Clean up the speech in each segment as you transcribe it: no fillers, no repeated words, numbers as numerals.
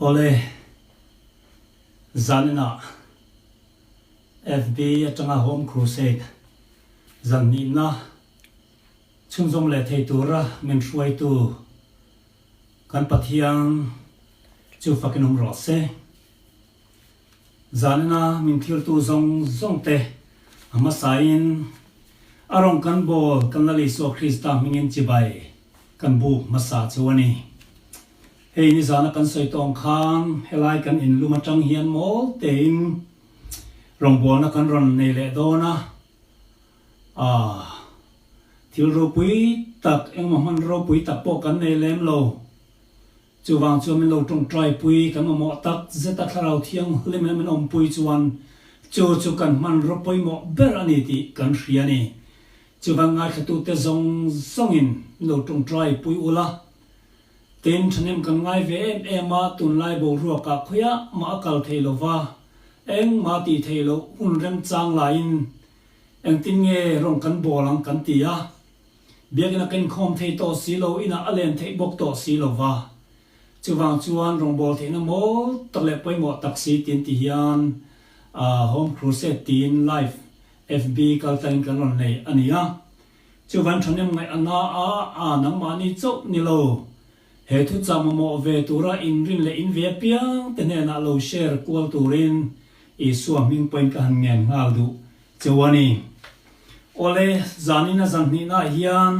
Awle, zaninah FB atanga Home Crusade zan hnihna chhunzawm leh thei tura min hruaitu kan Pathian chu fakin awm rawh se. Zanina min thiltu zawng zawng te a hmasain a rawn kan bawl kan Lal Isua Krista hmingin chibai kan buk hmasa chu a ni. Hei nizana kan sawi tawng khan helai kan inlum atang hian mawl tein rawngbawlna kan rawn nei leh dawn a, ah thil ropui tak engemaw hman ropui tak pawh kan nei lem lo. Chuvang chuan min lo tawngtai pui kan mamawh tak zet a Thlarau Thianghlim in min awmpui chuan chu chu kan hmanraw pawimawh ber a ni tih kan hria a ni. Chuvang ngaithlatute zawng zawngin min lo tawngtai pui ula, tin thahnem kan ngai ve em em a, tunlai boruakah khawiah mah a kal thei lova, engmah tih theih loh hun remchang laiin engtin nge rawn kan bawl ang kan ti a. Biakina ka inkhawm thei tawh si lo, inah a len theih bawk tawh si lo va. Chuvang chuan rawngbâwl theihna mawl tak leh pawimawh tak si tin ti hian Home Crusade tiin live FB kaltlangin kan rawn nei a ni a. Chuvan thahnem ngaih a na a, a nangmahni chauh ni lo. He thuchah mamawh ve tura inrin leh in ve apiang te hnenah lo share kual turin Isua hming pawhin ka han ngen nghal duh cheu a ni. Awle, zanin a zan hnihnaah hian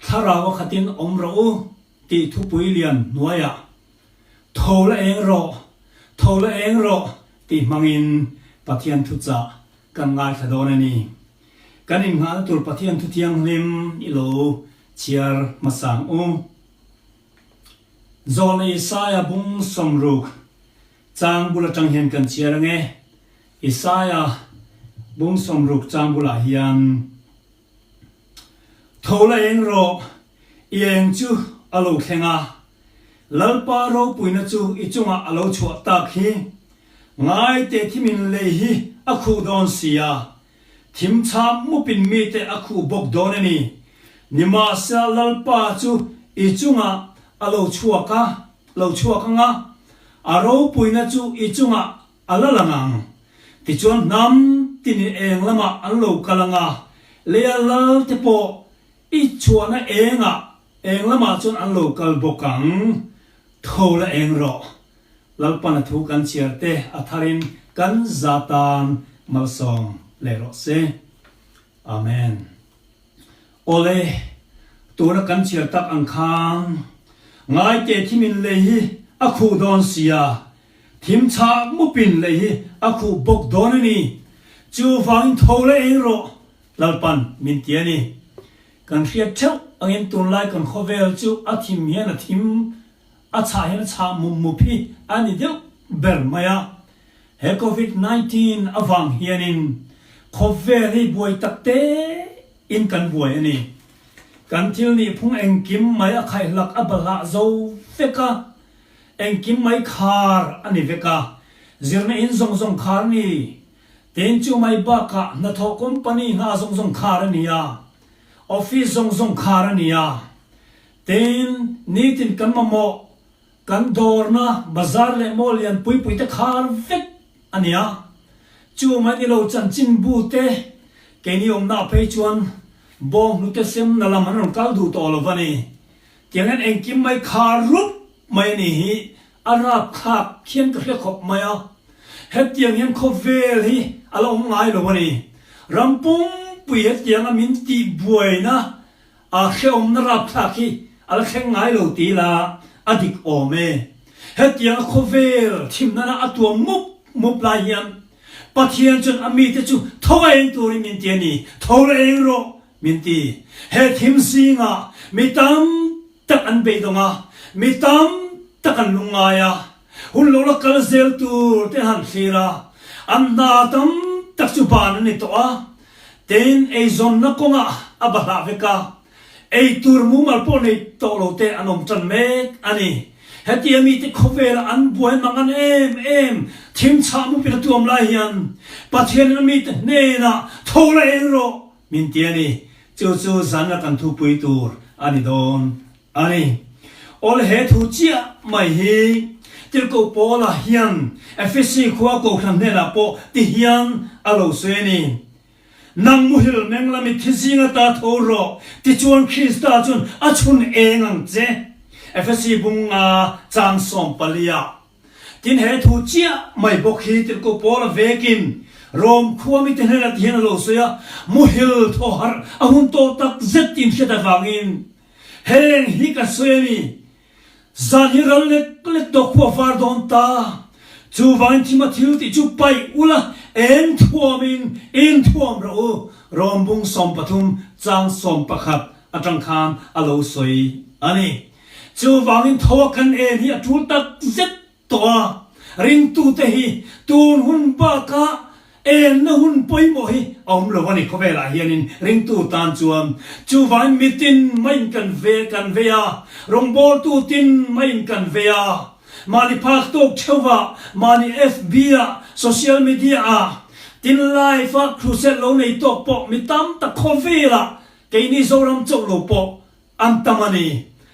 Thlarau a khatin awm rawh u tih thupui lian hnuaiah Tho la eng rawh, tho la eng rawh tih hmangin Pathian thuchah kan ngaithla dawn a ni. Kan inngahna tur Pathian thu thianghlim i lo chhiar hmasang u. Zawlna Isaia bung sawmruk chang bul atang hian kan chhiar ange. Isaia bung 60 chang bulah hian, Tho la eng rawh, i eng chu a lo thleng a, Lalpa ropuina chu i chungah a lo chhuah tak hi, ngaite thimin lei hi a khuh dawn si a, thim chham mupin mite a khuh bawk dawn a ni. Nimahsela Lalpa chu i chungah a lo chhuak a, lo chhuak ang a, a ropuina chu i chungah A la lang ang. Tichuan hnam tinin eng lamah an lo kal ang a, leia lal te pawh i chhuahna engah eng lamah chuan an lo kal bawk ang. Tho la eng rawh. Lalpan a thu kan chhiar te a tharin kan za tan malsawm leh rawh se. Amen. Awle, tuna kan chhiar tak ang khan ngaite thimin lei hi a khuh dawn sia, Thim chhah mupin lei hi a khuh bawk dawn a ni. Chuvangin tho leh ei rawh, Lalpan min ti a ni. Kan hriat theuh angin tunlai kan khawvel chu a thim hian a thim, a chhah hian a chhah mup mup hi a ni deuh ber mai a. He Covid 19 avang hianin khawvel hi buai tak te in kan buai a ni. Kan thil nihphung engkim mai a khaihlak a balhah zo vek a. Engkim mai khar a ni vek a, zirna in zawng zawng khar a ni. Tin chu mai bakah hnathawh company hna zawng zawng khar a ni a, office zawng zawng khar a ni a. Tin, nitin kan mamawh, kan dawrna, bazar leh mall lian pui pui te khar vek a ni a. Chu mai ni lo chanchinbu te keini awmna phei chuan bawng hnute semna lam an rawn kal duh tawh lo va ni. Tiang hian engkim mai khar rup mai a nih hi a rapthlak khian ka hre khawp mai a. Hetiang hian khawvel hi a la awm ngai lo a ni. Ram pumpui hetianga min tih buaina a hrehawmna rapthlak hi a la thleng ngai lo ti ila a dik awm e. Hetianga khawvel thimnana a tuam mup mup lai hian Pathian chuan a mite chu tho a eng turin min ti a ni. Tho la eng rawh Min ti. He thim zingah mi tam tak an beidawng a, mi tam tak an lungngai a, hun lo la kal zel tur te han thlir a, an hna tam tak chu ban an ni tawh a, tin eizawnna kawngah a bahlah vek a, ei tur mumal pawh nei tawh lo te an awm tan mek a ni. Hetia mite khawvela an buai mang an em em thim chhah mupin a tuam lai hian Pathianin a mite hnenah tho la eng rawh Min ti a ni. Chu chu zanna kan thupui tur a ni dawn a ni. Awl he thu chiah mai hi. Tirhkoh Paula hian Efesi khua kohhran hnenah pawh ti hian a lo sawi a ni, Nang muhil meng la mitthi zing ata tho rawh, tichuan Krista chuan a chhun eng ang che. Efesi bunga chang sawmpalia. Tin he thu chiah mai bawk hi Tirhkoh Paula vekin Rom khua mite hnenah ti hian a lo sawi a, Muhil thaw harh a hun tawh tak zet tih hriat avangin heng hi ka sawi a ni. Zan hi ral lek lek tawh khua var dawn ta. Chuvangin thima thil tih chu paih ula eng thuamin in thuam rawh u, Rom bung 13 chang 11 atang khan a lo sawi a ni. Chuvangin tho a kan en hi a tul tak zet tawh a, ringtute hi tun hun bakah enna hun pawimawh hi a awm lo a ni khawvelah hianin ringtu tan chuan. Chuvangin mitin maiin kan ve kan vei a, rawngbawltu tin maiin kan vei a, mahni phak tawk theuhah, mahni FB ah, social media ah, tin live a crusade lo nei tawk pawh mi tam tak khawvelah keini Zoram chauh lo pawh An tam a ni.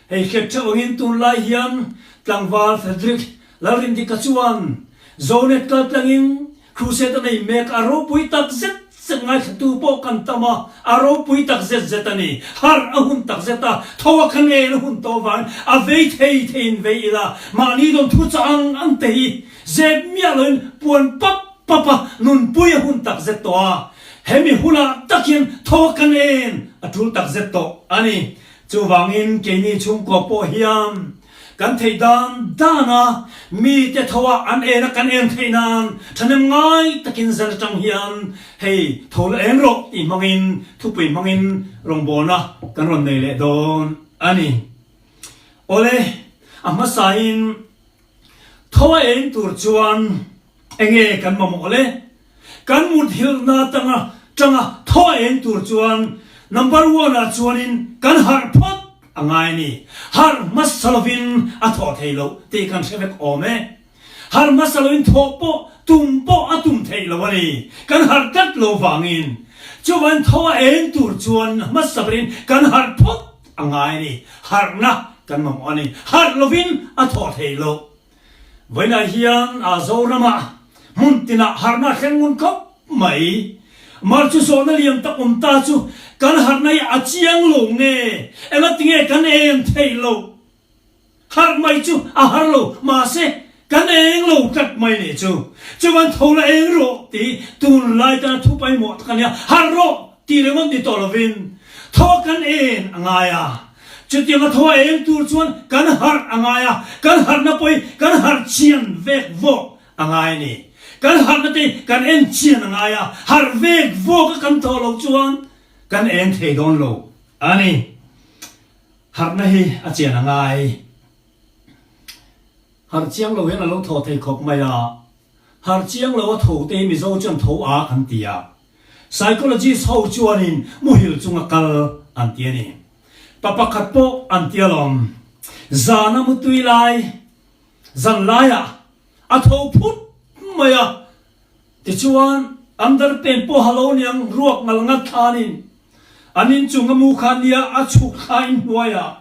Hei hriat theuh angin tunlai hian tlangval Frederick Lalrindika chuan Zonet kaltlangin crusade a nei mek a ropui tak zet zet ngaithlatu pawh kan tam a, a ropui tak zet zet a ni. Harh a hun tak zet a, tho a khan en a hun tawh avangin a vei thei theiin vei ila, mahni dawn thu chah ang ang te hi zep miah loin puan pap pap a nunpui a hun tak zet tawh a. Hemi hunah tak hian thaw kan en a tul tak zet tawh a ni. Chuvangin keini chhungkua pawh hian kan theih dan dana mite thawa an en a kan en theih nan thahnem ngai takin zan atang hian hei tho la eng rawh tih hmangin thupui hmangin rawngbawlna kan rawn nei leh dawn a ni. Awle, a hmasain thaw a eng tur chuan enge kan mamawh le? Kan muthilhna atanga tanga thaw a eng tur chuan number one ah chuanin kan harh phawt a ngai a ni. Harh hmasa lovin a thawh thei loh tih kan hre vek awm e. Harh hmasa lovin thawh pawh tum pawh a tum theih lo a ni. Kan harh tlat lo vangin. Chuvan thaw a eng tur chuan hmasa berin kan harh phawt a ngai a ni. Harhna kan mamawh a ni. Harh lovin a thawh theih loh. Vawiinah hian a Zoramah hmun tinah harhna a thleng ngun khawp mai. Mar chu zawhna lian tak awm ta chu kan harhna hi a chiang lo nge? Engatinge kan eng theih loh? Harh mai chu a har lo, mahse kan eng lo tlat mai nih chu. Chuan tho la eng rawh tih tunlai tana thu pawimawh tak a nia, harh rawh tih ringawt ni tawh lovin tho a kan en a ngai a. Chutiang a tho a eng tur chuan kan harh a ngai a, kan harhna pawh hi kan harh chian vek vawk a ngai a ni. Kan harhna te hi kan en chian a ngai a, harh vek vawk a kan thawh loh chuan kan eng thei dawn lo a ni. Harhna hi a chian a ngai. Harh chiang lo hian a lo thaw thei khawp mai a, harh chiang lo a tho te hi Mizo chuan tho a kan ti a. Psychologist ho chuanin muhil chunga kal an ti a ni. Pa pakhat pawh an ti alawm. Zana mutui lai, zan laiah a tho phut mai a. Tichuan, underpant pawh ha lo niang ruak ngal ngat thlanin an inchung a mu kha nia a chhuk thla in hnuaiah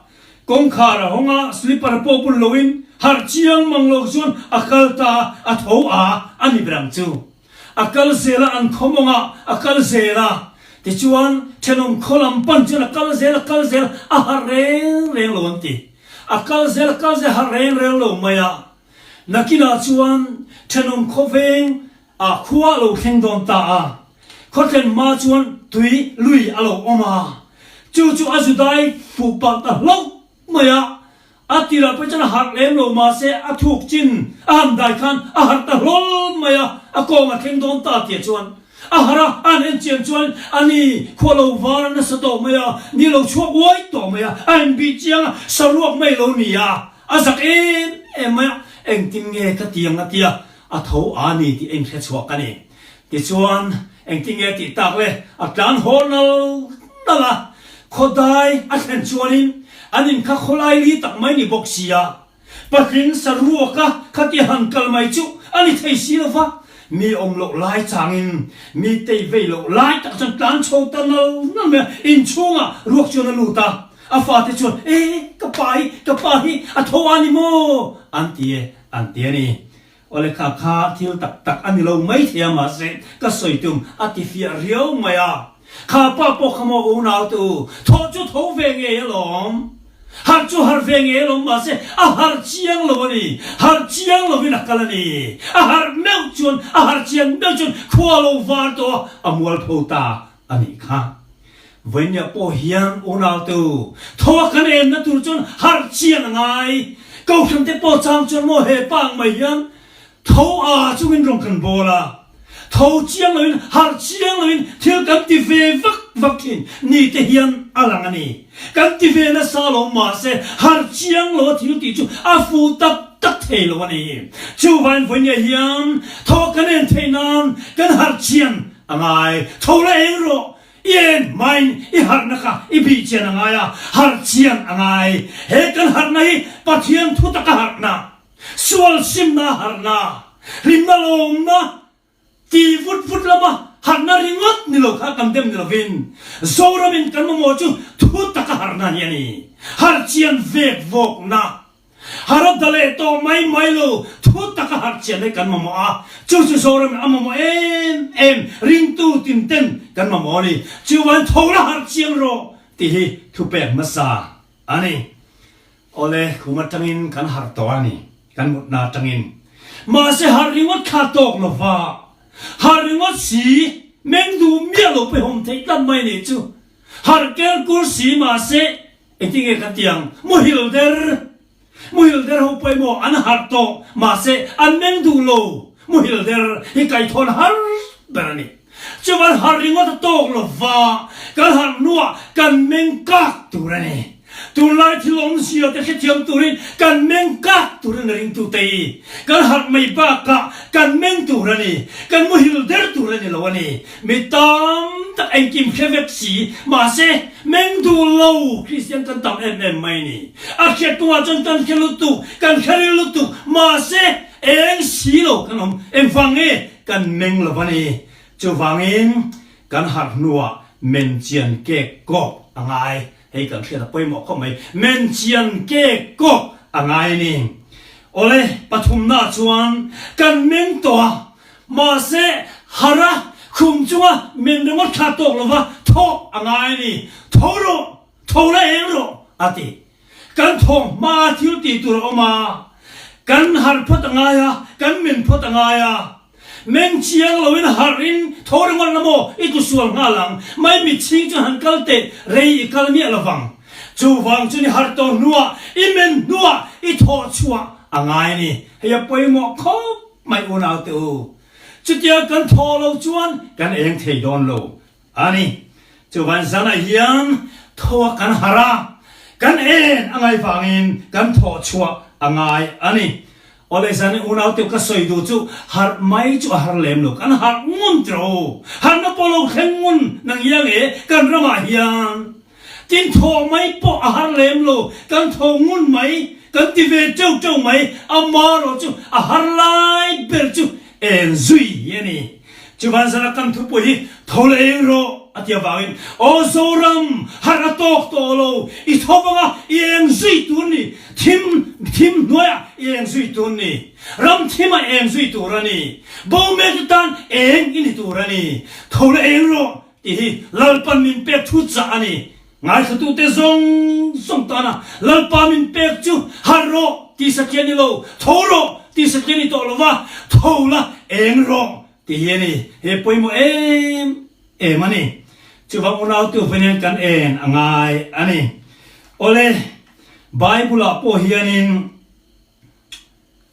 kawngkhar a hawng a, slipper pawh bun loin harh chiang mang lo chuan a kal ta a, a tho a a ni ber ang chu. A kal zel a, an khaw mawngah a kal zel a. Tichuan, thenawm khaw lam pan chuan a kal zel, a kal zel, a harh reng reng lo an ti. A kal zel, a kal zel, a harh reng reng lo mai a. Nakinah chuan thenawm khawveng ah khua a lo thleng dawn ta a. Khawthlen hma chuan tui lui a lo awm a. Chu chu a Judai fuh pah ta hlauh mai a. A tirah pawh chuan a harh lem lo mahse a thuk chin a han dai khan a harh ta hlawl mai a, a kawng a thleng dawn ta tih chuan a harh a, a han en chian chuan a ni khua lo var a nasa tawh mai a, ni lo chhuak uai tawh mai a, a inbih chiang a, saruak mai lo ni a, a zak em em mai a, engtin nge ka ti ang a tia, a tho a ni tih a inhre chhuak a ni. Tichuan, engtin nge tih tak le, a tlan haw nal nal a, khawdai a thlen chuanin an in kha khawlai li tak mai ni bawk sia, patling saruaka khatia han kal mai chu a ni thei si lo va, mi awm loh lai changin mi tei vei loh lai tak chuan tlan chho ta nal nal mai a, inchhungah ruak chuan a lut a. A fate chuan, E, ka pa hi, ka pa hi a tho a ni maw? an ti e, an ti a ni. Awle kha kha thil tak tak a ni lo mai thei a mahse ka sawi tum a ti fiah riau mai a. Kha pa pawh kha maw unau te u, thawh chu tho ve ngei alawm. Harh chu harh ve ngei alawm mahse a harh chiang lo a ni. Harh chiang lovin a kal a ni. A harh meuh chuan, a harh chian meuh chuan khua lo var tawh a, a mualpho ta a nih kha. Vawinia pawh hian unaute u, tho a kan enna tur chuan harh chian a ngai. Kohhran te pawh chang chuan maw he pa ang mai hian tho a chungin rawn kan bawl a, tho chiang loin harh chiang loin thil kan ti ve vak vak thin ni te hian a lang a ni. Kan ti ve nasa lo mahse harh chiang lo a thil tih chu a fuh tak tak thei lo a ni. Chuvain vawinia hian tho a kan en theih nan kan harh chian a ngai. Tho la eng rawh I en hmain i harhna kha i bih chian a ngai a, harh chian a ngai. He kan harhna hi Pathian thu taka harhna, sual simna harhna, hlimna lawmna ti vut vut lama harhna ringawt ni lo kha kan dem ni lovin Zoramin kan mamawh chu thu taka harhna hi a ni. Harh chian vek vawkna. Harh da leh tawh mai mai lo, thu taka harh chian hi kan mamawh a, chu chu Zoram a mamawh em em, ringtu tin ten kan mamawh a ni. Chuan tho la harh chiang rawh tih hi thupek hmasa a ni. Awle, khum atangin kan harh tawh a ni, kan mutna atangin. Mahse harh ringawt kha tawk lova, harh ringawt si meng duh miah lo pehawm theih tlat mai nih chu. Harh ker kur si mahse Engtinge ka tiang? Muhil der! Muhil der ho pawimawh an harh tawh, mahse an meng duh lo. Muhil der hi kaithawn har ber a ni. Chuan harh ringawt a tawk lo va, kan harh hnuah kan meng kak tur a ni. Tunlai thil awmzia te hrethiam turin kan meng kak tur a ni ringtute hi. Kan harh mai bakah kan meng tur a ni. Kan muhil der tur a ni lo a ni. Mi tam tak engkim hre vek si, mahse meng duh lo Kristian kan tam em em mai ni. A hriat kawngah chuan kan hre lutuk, kan hre ril lutuk, mahse eng si lo kan awm. Engvang nge kan meng lo va ni? Chuvangin kan harh hnuah men chian kek kawk a ngai. Hei kan hriat a pawimawh khawp mai. Men chian kek kawk a ngai a ni. Awle, pathumnaah chuan kan meng tawh a, Mahse, Hara khum chunga min ringawt thla tawk lova thawh a ngai a ni. Tho rawh, tho la eng rawh, a ti. Kan thawh hma thil tih tur a awm a, kan harh phawt a ngai a, kan men phawt a ngai a. Men chiang loin harhin tho ringawt la maw i tlu sual nghal ang, mai mitchhing chuan han kal teh rei i kal miah lovang. Chuvang chu ni harh tawh hnuah i men hnuah i thawh chhuah a ngai a ni. Hei a pawimawh khawp. Mai unau te u, chutia kan thaw lo chuan kan eng thei dawn lo a ni. Chuvan zanah hian thaw a kan harh a, kan en a ngai vangin kan thawh chhuah a ngai a ni. Awle zan unau te u ka sawi duh chu harh mai chu a har lem lo, kan harh ngun tiro u, harhna pawh lo thleng ngun nang iang e kan ramah hian. Tin thawh mai pawh a har lem lo, kan tho ngun mai, kan ti ve teuh teuh mai, amarawh chu a har lai ber chu en zui hi a ni. Chuvan zana kan thupui hi tho leh eng rawh a ti avangin, Aw Zoram, harh a tawk tawh lo, i tho vanga i eng zui tur ni, thim thim hnuaiah i eng zui tur ni, ram thimah i eng zui tur a ni, bo mek tan eng i ni tur a ni, tho leh eng rawh Tih hi Lalpan min pek thu chah a ni. Ngaithlatute zawng zawng tana Lalpa min pek chu harh rawh tih satliah ni lo, tho rawh tih satliah ni tawh lova, tho la eng rawh tih hi a ni. He pawimawh em em a ni. Chuvang unautu vawin kan en a ngai a ni. Awle, Bible-ah pawh hianin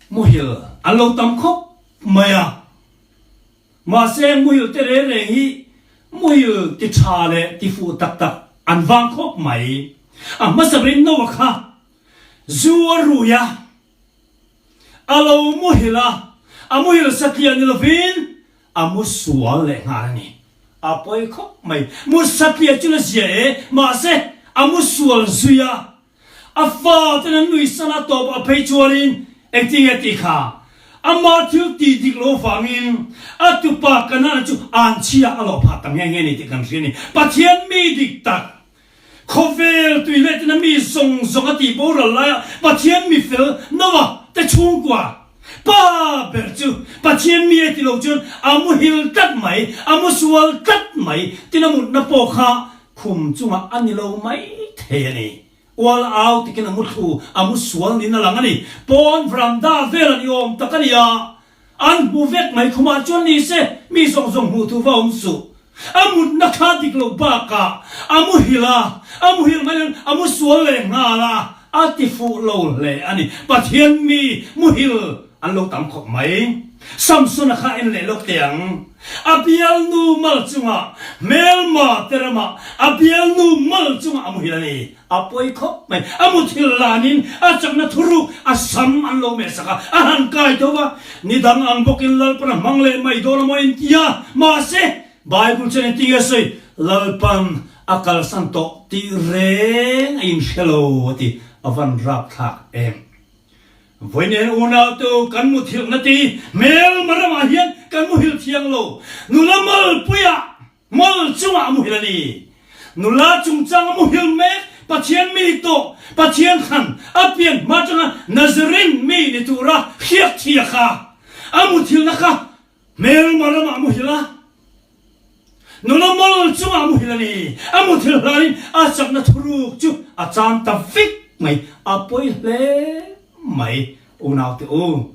muhil an lo tam khawp mai a. Mahse, muhil te reng reng hi muhil ti tha leh ti fuh tak tak an vang khawp mai. A hmasa rin Noah kha zu a rui a, a lo muhil a, a muhil satliah ni lovin a mu sual leh nghal a ni. A pawi khawp mai. Mu satliah chu la zia e, mahse a mu sual zui a, A fa ten an nui san a tawp a phei chuanin engtinge tih kha ama thil tih dik lo vangin a tupa Kanaan chu anchhia a lawh phah ta nghe nghe ni tih kan hria a ni. Pathian mi dik tak. Khawvel tui leh tina mi zawng zawng a tih boral laia Pathian mi fel Noah te chhungkua pa ber chu Pathian mi a ti lo chuan a muhil tlat mai, a mu sual tlat mai tina mutna pawh kha khum chungah a ni lo mai thei a ni. Ual au tikin a mu thlu, a mu sual niin a lang a ni. Pawn veranda vel a ni awm tak a ni a, An hmu vek mai khumah chuan ni se mi zawng zawng hmuh thu va awm suh. A mutna kha dik loh bakah a muhil a, a muhil mai loin a mu sual leh nghal a, a ti fuh lo hle a ni. Pathian mi muhil an lo tam khawp mai. Samson-a kha en leh lawk teh ang. A bialnu mal chungah hmelma te ramah a bialnu mal chungah a muhil a ni. A pawi khawp mai. A muthil lanin a chakna thuruk a sam an lo mehsak a, a han kai tho va. Ni dang ang bawkin Lalpan a hmang leh mai dawn a maw inti a. Mahse, Bible chuan engtin nge a sawi? Lalpan a kalsan tawh tih reng a inhre lo a ti. A van rapthlak em. Vawiin unautu kan muthilhna ti hmelma ramah hian kan muhil thiang lo. Nula malpuiah Mal chungah a muhil a ni. Nula chungchang a muhil mek, Pathian mi tawh, Pathian khan a pian hma atanga Nazarene mi ni tura hriak thia kha a muthilna kha hmelma ramah a muhil a. Nula mal chungah a muhil a ni. A muthil hlanin a chakna thuruk chu a chan ta vek mai. A pawi hle mai unaute u.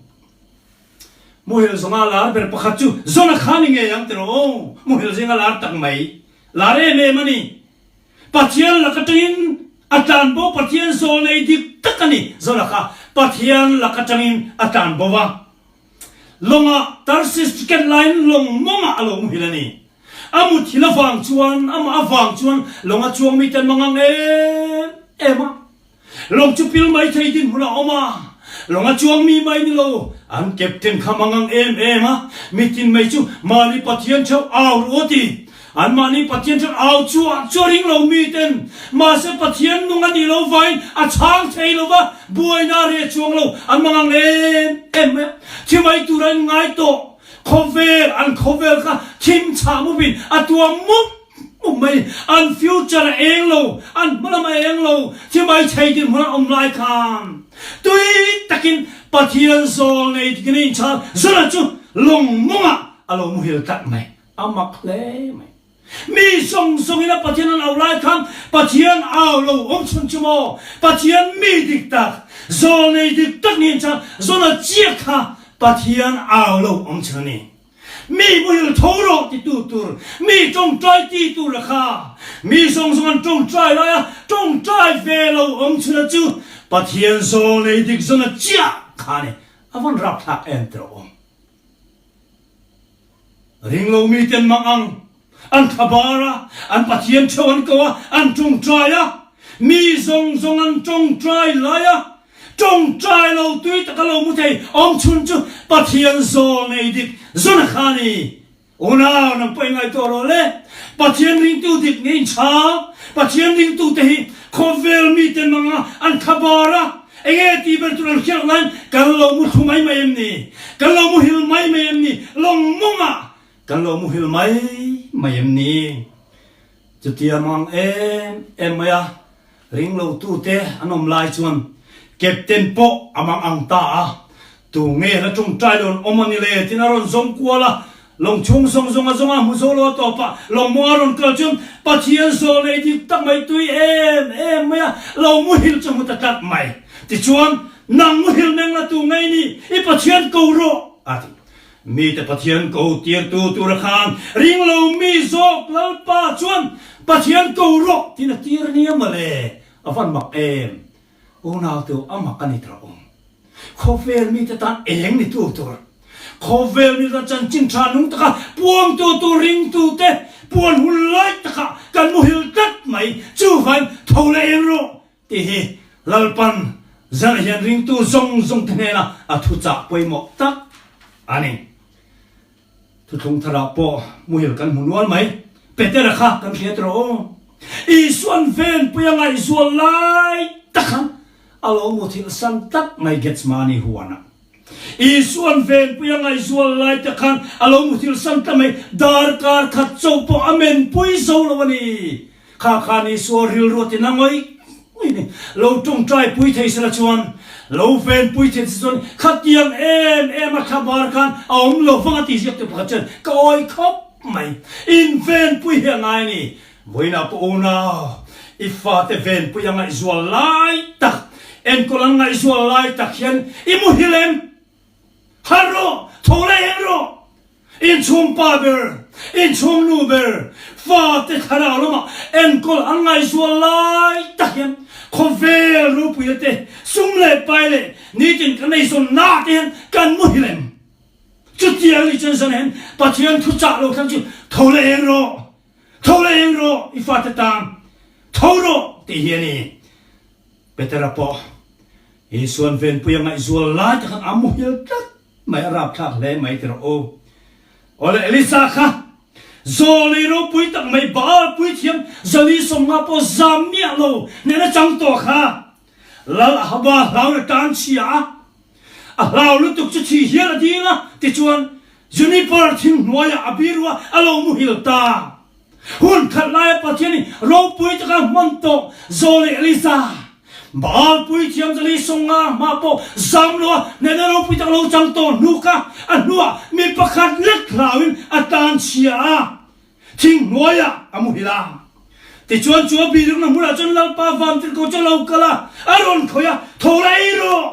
Muhil zawnga lar ber pakhat chu Zona kha ni ngei ang tiraw aw, muhil zinga lar tak mai, lar em em a ni. Pathian lak atangin a tlan bo Pathian zawl nei dik tak a ni Zona kha Pathian lak atangin a tlan bo va. Lawngah Tarsis ticket laiin lawng mawngah a lo muhil a ni. A muthil avang chuan, amah avang chuan lawnga chuang mite an mangang em em a. Lawng chu pil mai thei dinhmun a awm a, lawng a chuang mi mai ni lo, an captain kha mangang em em a, mitin mai chu mahni Pathian theuh au ru a ti. An mahni Pathian theuh au chuah chu a ring lo mi ten, mahse Pathian nung a nih lo vain a chhang thei lo va, buaina a reh chuang lo, an mangang em em mai a, thi mai tur a in ngai tawh, khawvel, an khawvel kha thim chhah mupin a tuam mup. Hmuh mai, an future a eng lo, an hmalam a eng lo, thi mai thei dinhmun an awm lai khan tui takin Pathian zawl nei tikin a inchhal, Zona chu lawng mawngah a lo muhil tlat mai, a mak hle mai. Mi zawng zawngin a Pathian an au lai khan Pathian au lo awm chhun chu maw, Pathian mi dik tak, zawl nei dik tak niin chuan Zona chiah kha Pathian au lo awm chhun a ni. Mi muhil tho rawh titu tur, mi tawngtai ti tur a kha. Mi zawng zawng an tawngtai lai a, tawngtai ve lo awm chhuna chu Pathian zawl nei dik zawna chiah kha a ni. A van rapthlak em teh rawh aw. Ringlo miten mang ang, an thlabar a, an Pathian theuh an ko a, an tawngtai a, mi zawng zawng an tawngtai lai a, Tawngtai lo tui taka lo mu thei awm chhun chu Pathian zawl nei dik zawn a kha a ni. Unau, nang pawh i ngaihtuah rawh le. Pathian ringtu dik nge in tha? Pathian ringtute hi khawvel mite manga an thlabar a, enge tih ber tur an hriat laiin kan lo mu thlu mai mai em ni? Kan lo muhil mai mai em ni? Lawng mawngah kan lo muhil mai mai em ni? Chutia mang em em mai a, ring lo tute an awm lai chuan Captain pawh a mang ang ta a, tu nge la tawngtai lo an awm a ni le tiin a rawn zawng kual a, lawng chhung zawng zawng a zawng a hmu zo lo a tawp a, lawng maw a rawn kal chuan Pathian zawl nei dik tak mai tui em em mai a, lo muhil chu hmu ta tlat mai. Tichuan, nang muhil meng la tu ngei ni, i Pathian ko rawh a ti. Mite Pathian ko tirtu tura khan ring lo mi zawk Lalpa chuan Pathian ko rawh tiin a tir nia mawle, a van mak em? Unautu a mak a ni tawh awm. Khawvel mite tan eng ni tu tur, khawvel mite tan chanchin tha nung taka puangtu tur ringtute puan hun lai takah kan muhil tlat mai, chuvain tho leh eng rawh Tih hi Lalpan zarh hian ringtu zawng zawng te hnena a thuchah pawimawh tak a ni. Thuthlung tharah pawh muhil kan hmu nual mai. Petera kha kan hriat rawh aw. Isuan venpui a ngaihzual lai tak khan a lo muthilh san tlat mai Gethsemane huanah. Isuan venpui a ngaihzual lai te khan a lo muthilh san tlat mai. Darkar khat chauh pawh a menpui zo lo a ni. Kha khan Isua rilru a tina ngawih ngawih ni. Lo tawngtai pui thei sela chuan, lo ven pui thei se chuan khatiang em em a thlabar khan a awm lo vang a ti ziak tih pakhat chuan ka awi khawp mai. Inven pui hi a ngai a ni. Vawiinah pawh unau, i fate venpui a ngaihzual lai tak, enkawl an ngaihzual lai tak hian i muhil em? Harh rawh, tho leh eng rawh! Inchhung pa ber, inchhung nu ber, fate thlarau lamah enkawl an ngaihzual lai tak hian khawvel ropuina te, sum leh pai leh nitin kan eizawnna te hian kan muhil em? Chutiang ni chuan zan hian Pathian thuchah lo thlang chu tho leh eng rawh! Tho leh eng rawh, i fate tan tho rawh tih hi a ni. Petera pawh Isuan venpui a ngaihzual lai te khan a muhil tlat mai, a rapthlak hle mai ti rawh u. Awle Elisa kha zawl ei ropui tak mai Baal puithiam Zali 50 pawh zam miah lo nen a chang tawh kha Lal Ahaba hlau le tan chhia a, a hlau lutuk chu thi hial a dil a, tichuan Juniper thing hnuaiah a biru a, a lo muhil ta. Hun khat laia Pathianin ropui taka hman tawh Zaw leh Elisa, Baal puithiam Zali Songa hma pawh zam lo a, nena ropui taka lo chang tawh hnu kha a hnuah mi pakhat lek hlauin a tan chhia a, thing hnuaiah a muhil a. Tichuan chu a birukna hmunah chuan Lalpa vantirhkoh chu a lo kal a, a rawn khawih a, Tho la ei rawh!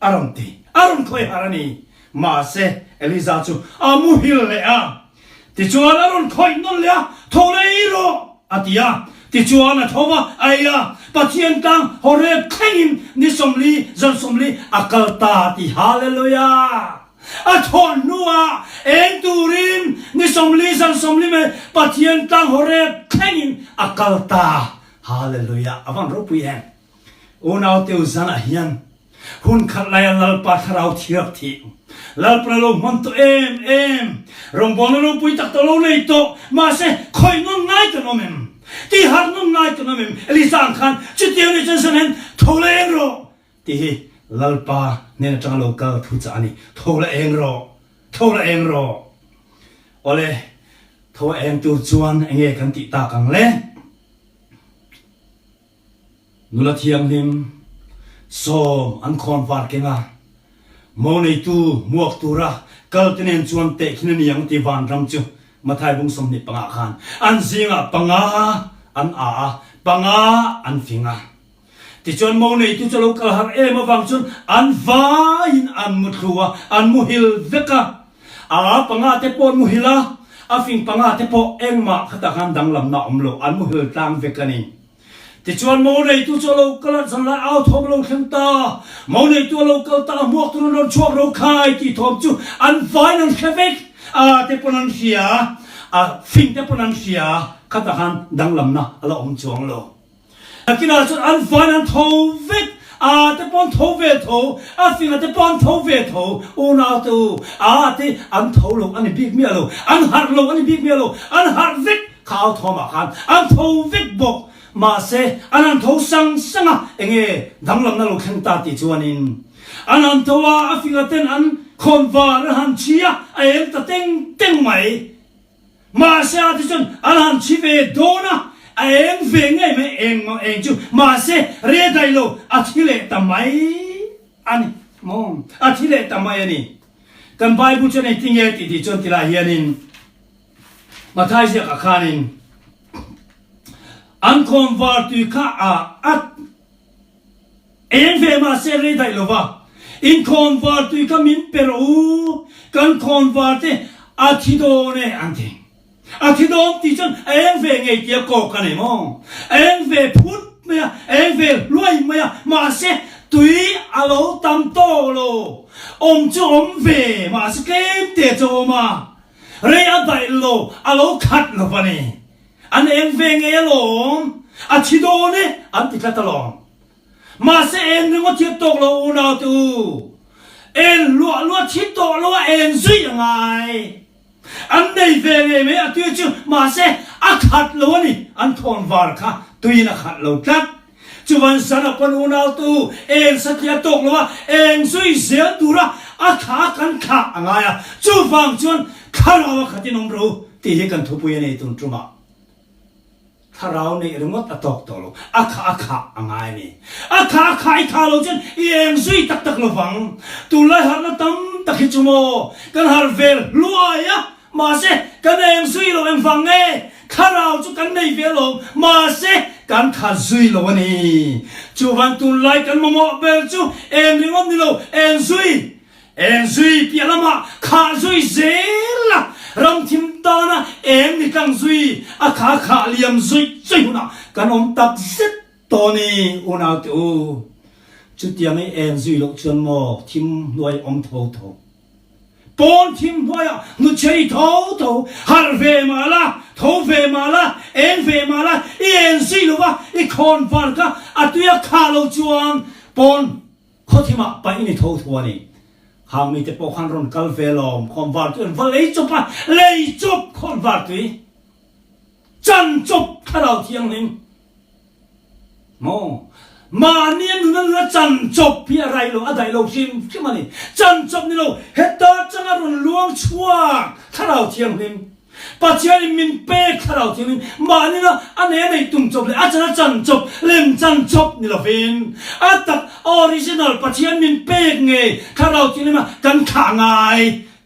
A rawn ti. A rawn khawi har a ni. Mahse, Eliza chu a muhil leh a. Tichuan a rawn khawih nawn leh a, Tho leh ei rawh! a ti a. Tichuan a tho va, a ei a. Pathian tlang Horeb thlengin ni 40, zan 40 a kal ta a ti. Hallelujah! A thawh hnuah eng turin ni 40, zan 40 mai Pathian tlang Horeb thlengin a kal ta. Hallelujah! A van ropui em! Unau teu zanah hian hun khat laia Lalpa thlarau thiak thih, Lalpa lo hman tawh em em, rawngbawlna ropui tak tak lo nei tawh, mahse khawih nawn ngai kan awm em? Tihharh nawn ngai kan awm em? Elisa ang khan chutiang nih chuan zan hian tho la eng rawh tih hi Lalpa hnen atanga lo kal thu chah a ni. Tho la eng rawh, tho la eng rawh. Awle, tho a eng tur chuan enge kan tih tak ang le? Nula thianghlim sawm an khawn var keng a, mo neitu muak tura kal te nen chuan tehkhin a ni ang ti vanram chu Mathai bung 25 khan an zingah panga an a a, panga an fing a. Tichuan mo neitu chu a lo kal har em avang chuan an vaiin an muthlu a, an muhil vek a. A a panga te pawh an muhil a, a fing panga te pawh engmah khatah khan danglamna a awm lo, an muhil tlang vek a ni. Tichuan mo neitu chu a lo kal a, zanlai au thawm a lo thleng ta. Mo neitu a lo kal ta a, hmuak tur an rawn chhuak ro khai tih thawm chu an vaiin an hre vek. A te pawn an hria, a fing te pawn an hria, khatah khan danglamna a la awm chuang lo. Nakinah chuan an vaiin an tho vek, a te pawh an tho ve tho, a finga te pawh an tho ve tho. Unau te u, a te an tho lo a ni bik miah lo, an harh lo a ni bik miah lo, an harh vek. Kha au thawmah khan an tho vek bawk. Mahse, an han tho sang sang a, enge danglamna lo thleng ta tih chuanin an han tho a, a finga ten an khawn var an han chhi a, a eng ta teng teng mai. Mahse, a ti chuan an han chhi ve dawn a, a eng ve ngei mai, eng eng chu mahse re daih lo, a thi leh ta mai a ni maw? A thi leh ta mai a ni. Kan Bible chuan engtinge tih tih chuan tilai hianin, Mathai ziakah khanin an khawnvar tui kha a at eng ve mahse rei daih lova, in khawnvar tui kha min pe rawh u, kan khawnvar te a thi dawn e an ti. A thi dawn tih chuan a eng ve ngei tia kawk a nei maw? A eng ve phut mai a, a eng ve hluai mai a, mahse tui a lo tam tawk lo, awm chu awm ve mahse tlem te chu a awm a. Rei a daih lo, a lo khat lo va ni. An eng ve ngei alawm, a thi dawn e, an ti tlat alawm. Mahse eng ringawt hi a tawk lo unau te u, eng luah luah thi tawh lo a eng zui a ngai. An nei ve ngei mai a tui chu, mahse a khat lo a ni, an thawn var kha tuiin a khat lo tlat. Chuvan zan a pawn unautu eng satliah tawk lo a, eng zui zel tura a thla kan thlah a ngai a, chuvang chuan thlarau a khatin awm ro tih hi kan thupui a nei tun tumah. Thlarau neih ringawt a tawk tawh lo, a khah a khah a ngai a ni. A khah a khah i khah lo chuan i eng zui tak tak lo vang. Tunlai harhna tam tak hi chu maw kan harh vel hluai a, mahse kan eng zui lo engvang nge? Thlarau chu kan nei ve alawm, mahse kan khat zui lo a ni. Chuvan tunlai kan mamawh ber chu eng ringawt ni lo, eng zui Eng zui piah lamah khah zui zel a, ramthim tana eng ni tlang zui a kha khah liam zuih zuih hunah kan awm tak zet tawh ni unau te u. Chutiang i eng zui loh chuan maw thim hnuai awm tho tho. Pawn thim hnuaiah hnuchhe i tho tho, harh ve mah la, tho ve mah la, eng ve mah la, i eng zui lo va, i khawn var kha a tui a khah lo chuan pawn Khawthimah paih i ni tho tho a ni. Khang mite pawh khan rawn kal ve lawm, khawnvar tui an va lei chawp a, lei chawp khawnvar tui, chan chawp thlarau thianghlim maw? Mahni a nuna nuna chan chawp hi a rai lo, a daih lo hrim hrim a ni. Chan chawp ni lo, heta atanga rawn luang chhuak thlarau thianghlim. Pathianin min pek thlarau thiangin mahnina a nei a neih tum chawp leh a chan a chan chawp, lem chan chawp ni lovin a tak original Pathian min pek ngei thlarau thianghlim a kan thlah ngai.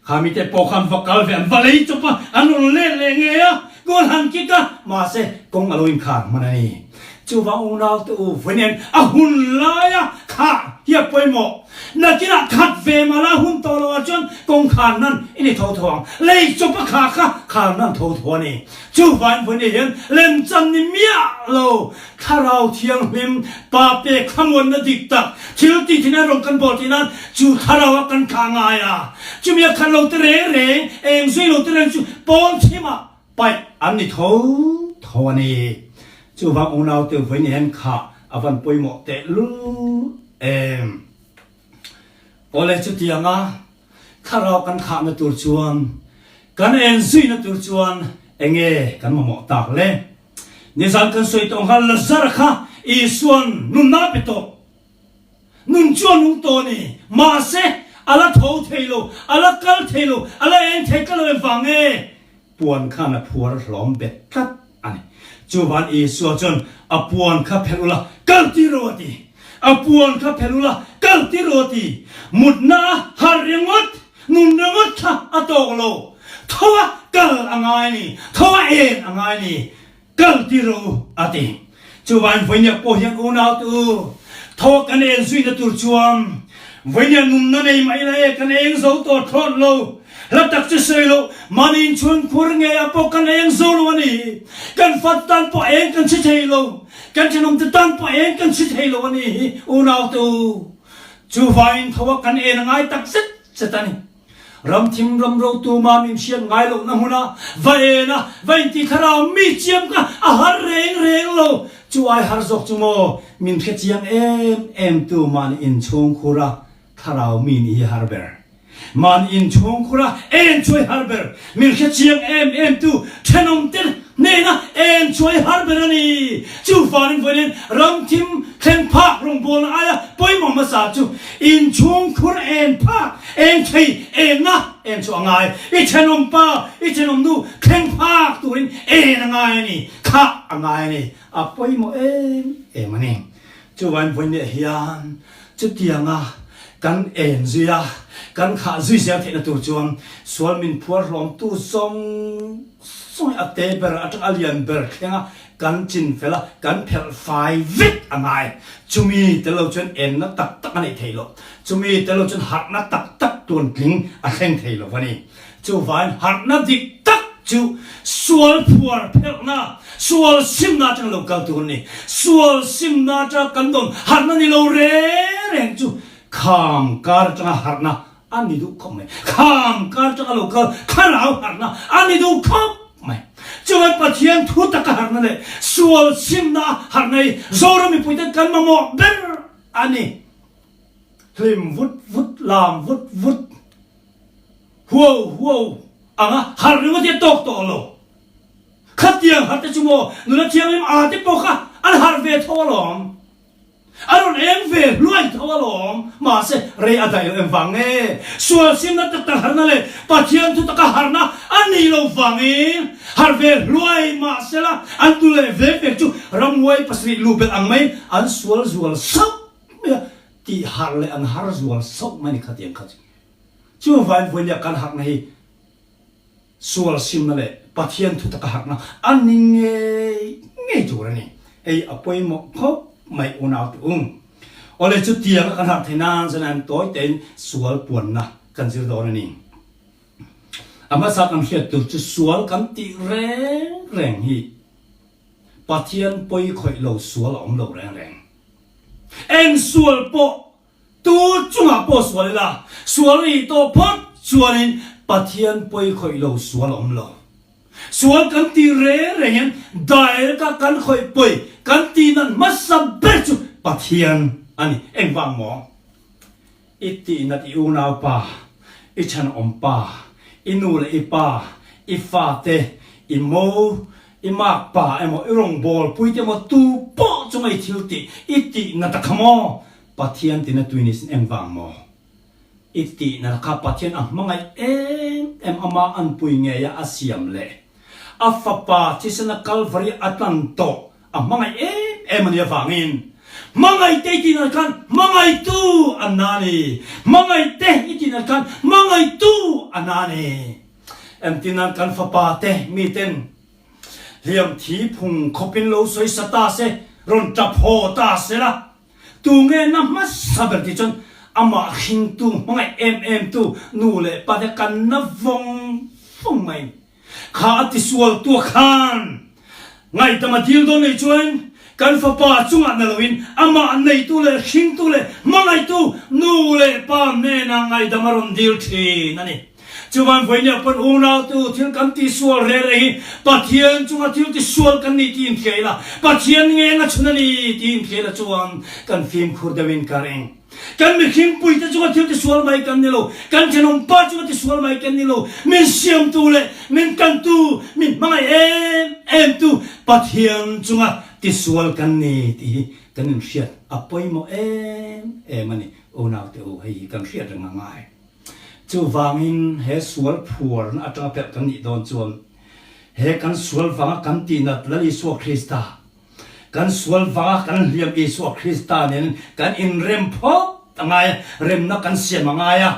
Kha mite pawh khan va kal ve an va lei chawp a, an rawn let leh ngei a, goal han kick a, mahse kawng a lo inkhar hman a ni. Chuvang unaute u vawiin a hun laia khah hi a pawimawh. Nakinah khat ve mah la hun tawh loh ah chuan kawngkhar nan i ni tho tho ang. Lei chawp a khah kha khar nan tho tho a ni. Chuvangin vawiin hian lemchan ni miah lo Thlarau Thianghlim Pa pek thlamuanna dik tak thil tih thin an rawn kan bawl tih nan chu Thlarau a kan thlah ngai a. Chumi a khat lo te reng reng, eng zui lo te reng chu pawn thimah Paih an ni tho tho a ni. Chuvang unaute vawiin hian khah a van pawimawh tehlul em. Awle chutianga thlarau kan khahna tur chuan kan en zuina tur chuan enge kan mamawh tak le? Nizan kan sawi tawh nghal Lazara kha Isua'n nunna a pe tawh. Nun chu a nung tawh a ni. Mahse a la tho thei lo, a la kal thei lo, a la eng thei tlat lo engvang nge? Puan khan a phuar hlawm bet tlat a ni. Chuvan Isua chuan, A puan kha phelh ula, kal tir rawh a ti. A puan kha phelh ula, kal tir rawh a ti. Mutna a harh ringawt, nun ringawt kha a tawk lo. Tho a kal a ngai a ni, tho a en a ngai a ni. Kal ti rawh u, a ti. Chuvain vawinia pawh hian unaute u, tho kan en zuina tur chuan vawinia nunna nei mah ila e, kan eng zo tawh thlawt lo. Hla tak chu sawi loh, mahni inchhungkhur ngeiah pawh kan eng zo lo a ni. Kan fate tan pawh eng kan chhi thei lo, kan thenawmte tan pawh eng kan chhi thei lo a ni hi, unaute u. Chuvain tho a kan en a ngai tak zet zet a ni. Ramthim ramro tuma min hriat ngai lohna hmuna va en a, va inti thlarau mi chiam kha a har reng reng lo. Chu ai har zawk chu maw min hre chiang em em tu mahni inchhungkhur a thlarau mi nih hi har ber. Mahni inchhungkhur a en chuai har ber. Min hre chiang em em tu thenawm te hnena en chuai har ber a ni. Chuvangin vawiin ramthim thleng phak rawngbawlna aia pawimawh hmasa chu inchhungkhur en phak, en thei, enna en chu a ngai. I thenawm pa, i thenawm nu thleng phak turin en a ngai a ni, khah a ngai a ni. A pawimawh em em a ni. Chuvangin vawiin hian chutianga kan en zui a, kan khah zui zel theihna tur chuan sual min phuar hlawmtu zawng zawng hi a te ber atang a lian ber thleng a kan chin fel a, kan phelh fai vek a ngai. Chumi tel lo chuan enna tak tak a neih theih loh. Chumi tel lo chuan harhna tak tak tuantling a thleng thei lo a ni. Chuvangin harhna dik tak chu sual phuar phelhna, sual simna atanga lo kal tur a ni. Sual simna atanga kan dawn harhna ni lo reng reng chu kham kar atanga harhna a ni duh khawp mai. Kham kar atanga lo kal thlarau harhna a ni duh khawp mai. Chuvangin Pathian thu taka harhna leh sual simna harhna hi Zoram mipuite kan mamawh ber a ni. Hlim vut vut, lam vut vut. Huau huau anga harh ringawt hi a tawk tawh lo. Khatiang harh te chu maw nula thianghlim aa te pawh kha an harh ve tho alawm. A rawn eng ve hluai tho alawm. Mahse, rei a daih loh engvang nge? Sual simna tak tak harna leh Pathian thu taka harna a nih loh vangin har ve hluai mahsela an tu leh vek vek chu ramhuai pasarih luh belh ang mai an sual zual sauh mai a, tih harh leh an har zual sauh mai a ni khatiang kha chu. Chuvangin vawinia kan harhna hi Sual simna leh Pathian thu taka harhna a ni ngei ngei tur a ni. Hei a pawimawh khawp mai unaute u. Awle chutianga kan harh theih nan chuan an tawi tein sual puanna kan zir dawn a ni. A hmasa kan hriat tur chu sual kan tih reng reng hi Pathian pawi khawih lo sual a awm lo reng reng. Eng sual pawh Tu chungah pawh sual ila, sual nih tawh phawt chuanin Pathian pawi khawih lo sual a awm lo. Sual kan tih reng reng hian direct a kan khawih pawi kan tih nat hmasa ber chu Pathian a ni. Engvang maw? I tih nat i unaupa, i thenawmpa, i nu leh i pa, i fate, i mo, I mak pa emaw, i rawngbâwl puite emaw tu pawh chunga i thil tih i tih nat a kha maw? Pathian tina tui ni sin engvang maw? I tih nat kha Pathian a hmangaih em em ama anpui ngeia a siam leh a fapa thisena Kalvari a tlan tawh a hmangaih em em a nih avangin hmangaihte i tih nat khan hmangaihtu a na a ni. Hmangaihte i tih nat khan hmangaihtu a na a ni. Engtin kan fapa te miten hliam thi phung khawpin lo sawi sa ta se, rawn tap haw ta se la, tunge na hmasa ber tih chuan amah hringtu hmangaih em em tu nu leh pa te kan na vawng vawng mai. Kha a tisual tua khan Ngaihdam a dil dawn nei chuan kan fapa chungah na loin amah neitu leh hringtu leh hmangaihtu nu leh pa hnenah ngaihdam a rawn dil thin a ni. Chuvan vawinia pawn unautu thil kan tihsual reng reng hi Pathian chunga thil tisual kan nih tih inthliah ila, Pathian ngeng a chhun a ni tih inthliah ila chuan kan fimkhur deuhin ka ring. Kan mihringpuite chunga thil tisual mai kan ni lo, kan thenawmpa chunga tisual mai kan ni lo, min siamtu leh min tantu, min hmangaih em emtu Pathian chunga tisual kan ni tih hi kan inhriat a pawimawh em em a ni. Unaute u, hei hi kan hriat reng a ngai. Chuvangin he sual phuarna atanga pelh kan nih dawn chuan he kan sual vanga kan tihnat Lal Isua Krista, Kan sual vanga kan hliam Isua Krista nen kan inrem phawt a ngai a, remna kan siam a ngai a.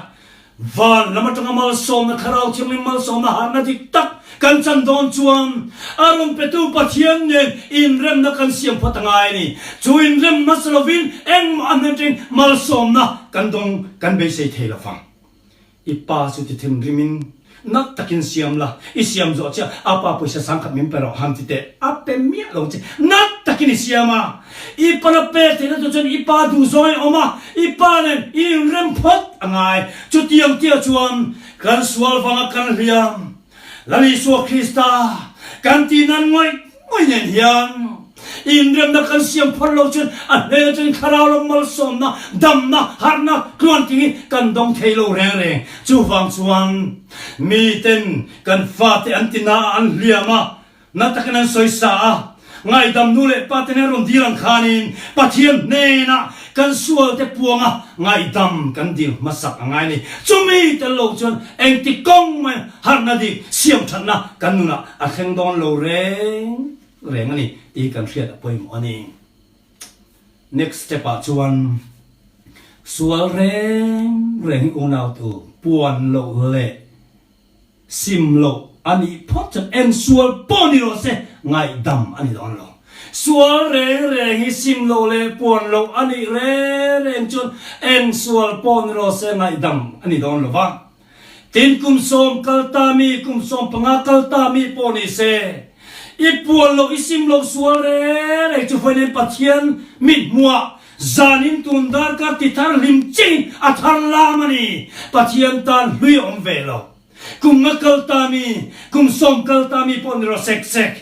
Van lam atanga malsawmna, Thlarau Thianghlim malsawmna harhna dik tak kan chan dawn chuan a rawn petu Pathian nen inremna kan siam phawt a ngai a ni. Chu inrem hmasa lovin engmah a hnen atangin malsawmna kan dawng kan beisei thei lo vang. I pa chu ti thinrimin nat takin siam la, i siam zawh chiah a pa pawisa sangkhat min pe rawh han ti teh, a pe miah lo che, nat takin i siam a, i pa na pek theihna tur chuan i pa duh zawng a awm a, i pa nen i inrem phawt a ngai, chutiang tia chuan kan sual vanga kan hliam. Lal Isua Krista kan tih nan ngawih ngawih nen hian inremna kan siam phawt lo chuan a hmel atangin thlarau lam malsawmna, damna, harhna tluanting hi kan dawng thei lo reng reng. Chuvang chuan miten kan fate an ti na a, an hliam a, Na takin an sawisa a, ngaihdam nu leh pa te nen rawn dil ang khanin Pathian hnenah kan sualte puanga ngaihdam kan dil hmasak a ngai a ni. Chumi tel lo chuan engti kawng mai harhna dik siamthatna kan nunah a thleng dawn lo reng reng a ni tih kan hriat a pawimawh a ni. Next step ah chuan sual reng reng hi unautu puan loh leh Sim loh a nih phawt chuan eng sual pawh ni rawh se ngaihdam a ni dawn lo. Sual reng reng hi sim loh leh puan loh a nih reng reng chuan eng sual pawh ni rawh se ngaihdam a ni dawn lo va. Tin kum sawm kal ta mi, kum 15 kal ta mi pawh ni se, i puan loh i sim loh sual reng reng chu vawiin Pathian mithmuah zanin tun darkar ti thar hlim chingin a thar lam a ni. Pathian tan hlui a awm ve lo. Kum nga kal ta mi, kum 10 kal ta mi pawh ni rawh sek sek.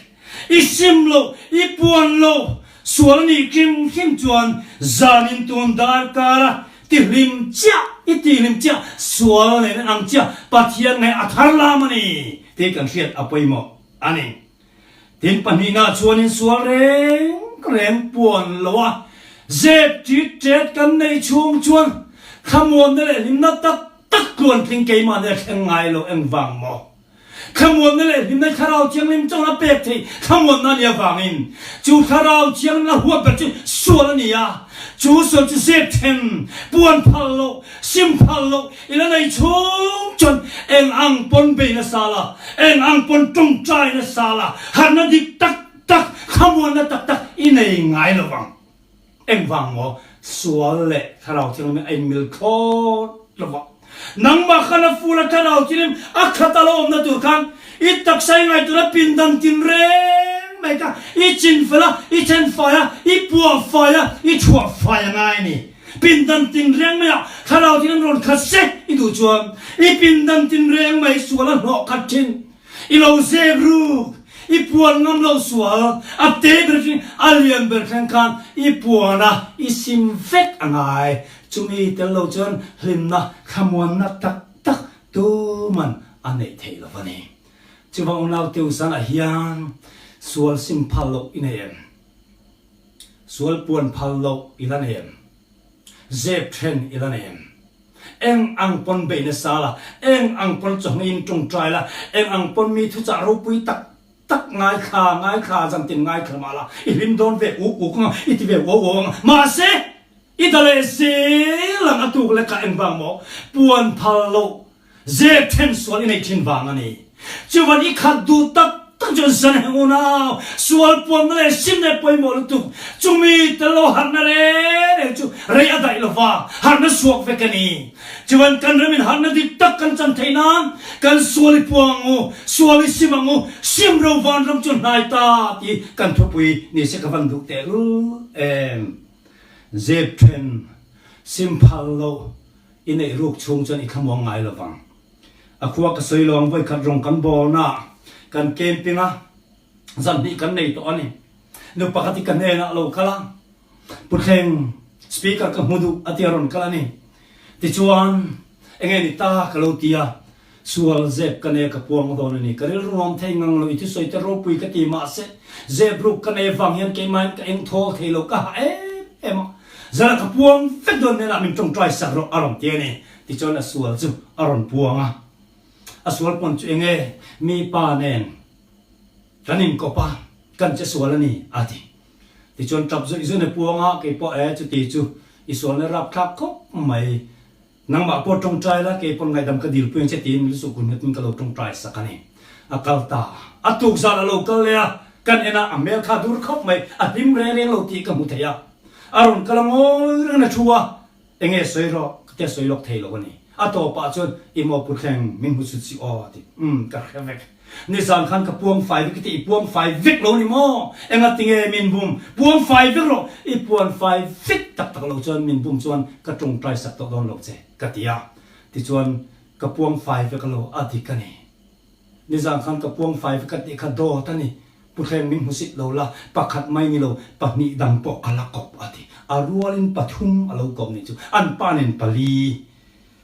I sim loh, i puan loh, sual a nih hrim hrim chuan zanin tun darkar a ti hlim chiah, i ti hlim chiah, sual nen an ang chiah, Pathian ngaih a thar lam a ni tih kan hriat a pawimawh a ni. Tin pahnihna chuanin sual reng reng puan lo a. Zep ṭit ṭet kan neih chhung chuan thlamuanna leh hlimna tak tak tluantling keimahni a thleng ngai lo engvang maw? Thlamuanna leh hlimna Thlarau Thianghlim chuan a pek theih thlamuanna a nih avangin chu Thlarau Thianghlim a huat ber chu sual a ni a, chu sual chu zep then, puan phal loh, sim phal loh i la nei chhung chuan eng ang pawn bei nasa la, eng ang pawn tawngtai nasa la, harhna dik tak tak, thlamuanna tak tak i nei ngai lo vang. Engvang maw? Sual leh Thlarau Thianghlim a inmil thlawt lo va. Nangmah khan a ful a Thlarau Thianghlim a khat a lo awmna tur khan i taksa i ngaihtuahna pindan tinreng mai kha i chinfel a, i thenfai a, i puahfai a, i chhuahfai a ngai a ni. Pindan tinreng maiah Thlarau Thianghlim rawn khat se i duh chuan i pindan tinreng mai sual a hlawh khat thin. I lo zep ruk, i puan ngam lo sual, a te ber thleng, a lian ber thleng khan i puan a, i sim vek a ngai. Chumi tel lo chuan hlimna, thlamuanna tak tak tuman a neih theih lo a ni. Chuvang unau Teusan-ah hian sual sim phal loh i nei em? Sual puan phal loh i la nei em? Zep then i la nei em? Eng ang pawn bei nasa la, eng ang pawn chawhmeiin tawngtai la, eng ang pawn mi thuchah ropui tak tak ngaithla ngaithla zantin ngaithla mah la, i hlim dawn ve uk uk ang a, i ti ve uau uau ang a, mahse i da leh zel ang a tuk lek ah engvang maw puan phal loh Zep then sual i neih thin vang a ni. Chuvan i khat duh tak tak chuan zan heng unau, sual puanna leh simna i pawimawh lutuk. Chumi tel lo harhna reng reng chu rei a daih lova, harhna suak vek a ni. Chuvan kan ramin harhna dik tak kan chan theih nan kan sual i puang ang u, sual i sim ang u, sim ro vanram chu hnai ta tih kan thupui ni se ka van duh tehlul em. Zep then sim phal loh. I neih ruk chhung chuan i thlamuang ngai lo vang. A khua ka sawi lo ang vawikhat rawng kan bawlna kan camping a, zanhnih kan nei tawh a ni. Nu pakhat hi ka hnenah a lo kal a, Puthleng, speaker ka hmu duh a ti a rawn kal a ni. Tichuan, enge ni ta ka lo ti a, sual zep ka nei a ka puang dawn a ni. Ka rilru nuam thei ngang lo, i thusawi te ropui ka ti mahse, zep ruk ka nei vang hian keimahin ka engthawl thei lo, ka hah em em a. Zara ka puang vek dawn hnenah min tawngtai sak rawh a rawn ti a ni. Tichuan a sual chu a rawn puang a. A sual pawn chu enge mi pa nen kan inkawp a, kan che sual a ni a ti. Tichuan tap zawih zawih in a puang a, kei pawh e chuti chu i sualna rapthlak khawp mai. Nangmah pawh tawngtai la, kei pawn ngaihdam ka dilpui ang che tiin Lusuh kun nghatin ka lo tawngtai sak a ni. A kal ta. A tuk zan a lo kal leh a, kan en a, a hmel kha dur khawp mai, a hlim reng reng lo tih ka hmu thei a. A rawn kal a ngawi rengin a thu a, Enge sawi rawh, ka tia sawi lawk thei lo a ni. A tawpah chuan, I maw Pu Thleng, min hmu chut si aw a ti. Umm, ka hre vek. Nizan khan ka puang fai vek i ti, i puang fai vek lo ni maw? Enga tinge min bum? Puang fai vek rawh! I puan fai vek tak tak lo chuan min bum chuan ka tawngtai sak tawh dawn lo che, ka ti a. Tichuan, ka puang fai vek lo a dik a ni. Nizan khan ka puang fai vek a tih kha dawt a ni. Puthleng min hmusit lo la, pakhat mai ni lo, pahnih dang pawh ka la kawp a ti. A rualin pathum a lo kawp nih chu, an pa nen pali.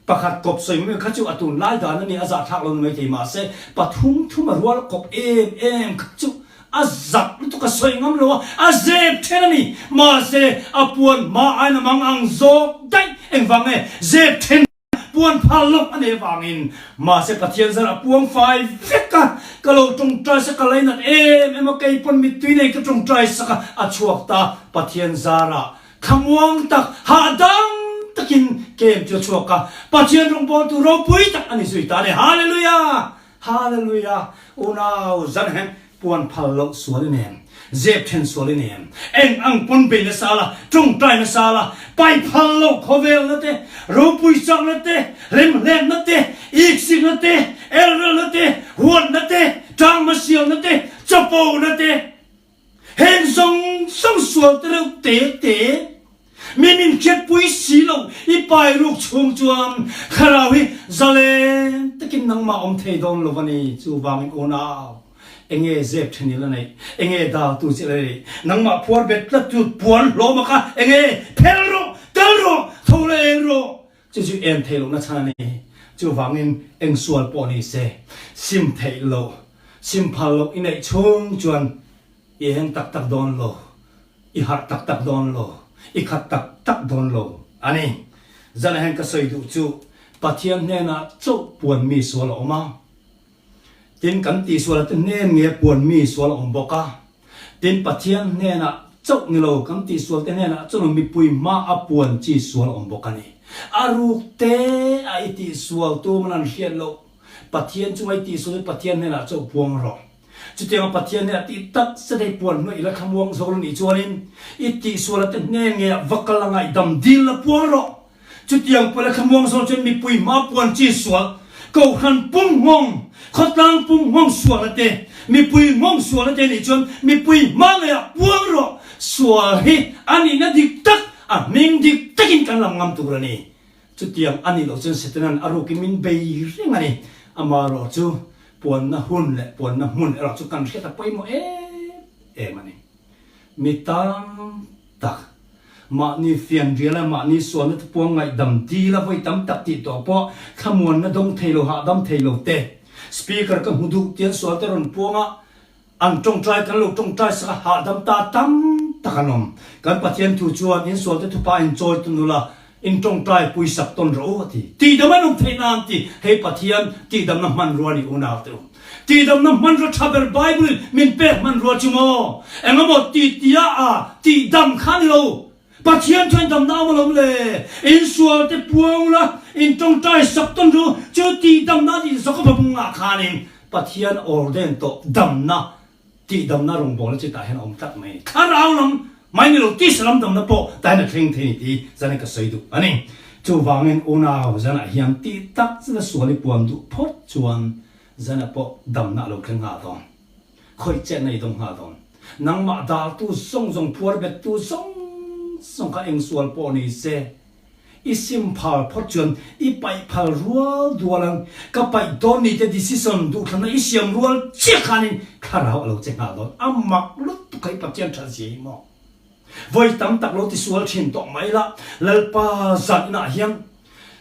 Pakhat kawp sawi mai kha chu a tun lai dan a ni, a zahthlak lo ni maithei mahse pathum thum a rual kawp em em kha chu a zak lutuk a sawi ngam lo a, a zep then a ni. Mahse a puan hma aiin a mang ang zawk daih engvang nge zep then puan phal loh a nei avangin mahse Pathian zar a puang fai vek a, ka lo tawngtai sak ka lainat em em a, kei pawn mittui nei ka tawngtai sak a, a chhuak ta Pathian zarah Thlamuang tak, hahdam takin kem chu a chhuak a, Pathian rawngbawltu ropui tak a ni zui ta a ni. Hallelujah! Hallelujah! Unau zan heng puan phal loh sual i nem, zep then sual i nem, eng ang pawn bei nasa la, tawngtai nasa la, pai phal loh khawvelna te, ropui chakna te, remhlemna te, iksikna te, elrelna te, huatna te, tangmasialna te, chapona te, Heng zawng zawng sual te reuh te te, mi min hriatpui si lo i pai ruk chhung chuan thlarau hi zalen takin nangmah awm thei dawn lo a ni. Chuvangin unau, enge zep then i la neih? Enge daltu che la neih? Nangmah phuar bet tlat chu puan hlawm a kha enge phel rawh, kal rawh, tho la eng rawh. Chu chu en theih lohna chhan a ni. Chuvangin eng sual pawh ni se, sim theih loh, sim phal loh i neih chhung chuan i eng tak tak dawn lo, i harh tak tak dawn lo. I khat tak tak dawn lo a ni. Zanah hian ka sawi duh chu Pathian hnenah chauh puan mi sual a awm a. Tin, kan tihsual te hnen nge puan mi sual a awm bawk a. Tin, Pathian hnenah chauh ni lo, kan tihsual te hnenah chuan mipui hma a puan chi sual a awm bawk a ni. A ruk te a i tihsual tu man an hriat loh. Pathian chunga i tihsual chu Pathian hnenah chauh puang rawh. Chutianga Pathian hnenah tih tak zet hei puan hnuai i la thlamuang zawk lo nih chuanin i tihsual te hnen nge ah va kal a ngaihdam dil la puang rawh. Chutiang pawh la thlamuang zawn chuan mipui hma puan chi sual, kohhran pum nghawng, khawtlang pum nghawng sualna te, mipui nghawng sualna te nih chuan mipui hma ngeiah puang rawh. Sual hi a nihna dik tak, a hming dik takin kan lam ngam tur a ni. Chutiang a nih loh chuan Setanan a rukin min bei reng a ni. Amaherawh chu puanna hun leh puanna hmun erawh chu kan hriat a pawimawh em em a ni. Mi tam tak, mahni fianriala mahni sualna te puang ngaihdam dil a vawi tam tak tih tawh pawh thlamuanna dawng thei lo, hahdam thei lo te, Speaker ka hmu duh tian sual te rawn puang a, an tawngtai kan lo tawngtai sak a, hahdam ta tam tak an awm. Kan Pathian thu chuan in sual te thupa in chawi tun ula, in tawngtai puisak tawn rawh u a ti. Tihdam an awm theih nan ti hei Pathian tihdamna hmanrua ni unau te u. Tihdamna hmanrua tha ber Bible in min pek hmanrua chu maw? Engemaw ti tia a tihdam kha ni lo. Pathian chuan damna awm alawm le. In sual te puang ula, in tawngtai sak tawn ru chu tihdamna tih zawk a va bung ah khanin Pathian orden tawh damna Tihdamna rawngbawlna chu tah hian a awm tlat mai a ni. Thlarau lam mai ni lo, tisa lam damna pawh tah hian a thleng thei a ni tih zanin ka sawi duh a ni. Chuvangin unau zanah hian tih tak zeta sual i puan duh phawt chuan zanah pawh damna a lo thleng nghal dawn. Khawih chetna i dawng nghal dawn. Nangmah daltu zawng zawng, phuar bettu zawng zawng kha eng sual pawh ni se, I sim phal phawt chuan i paih phal rual dual ang. Ka paih dawn ni te decision duhthlanna i siam rual chiah khanin thlarau a lo che nghal dawn. A mak lutuk kha i Pathian that zia hi maw? Vawi tam tak lo ti sual thin tawh mai la, Lalpa zan inah hian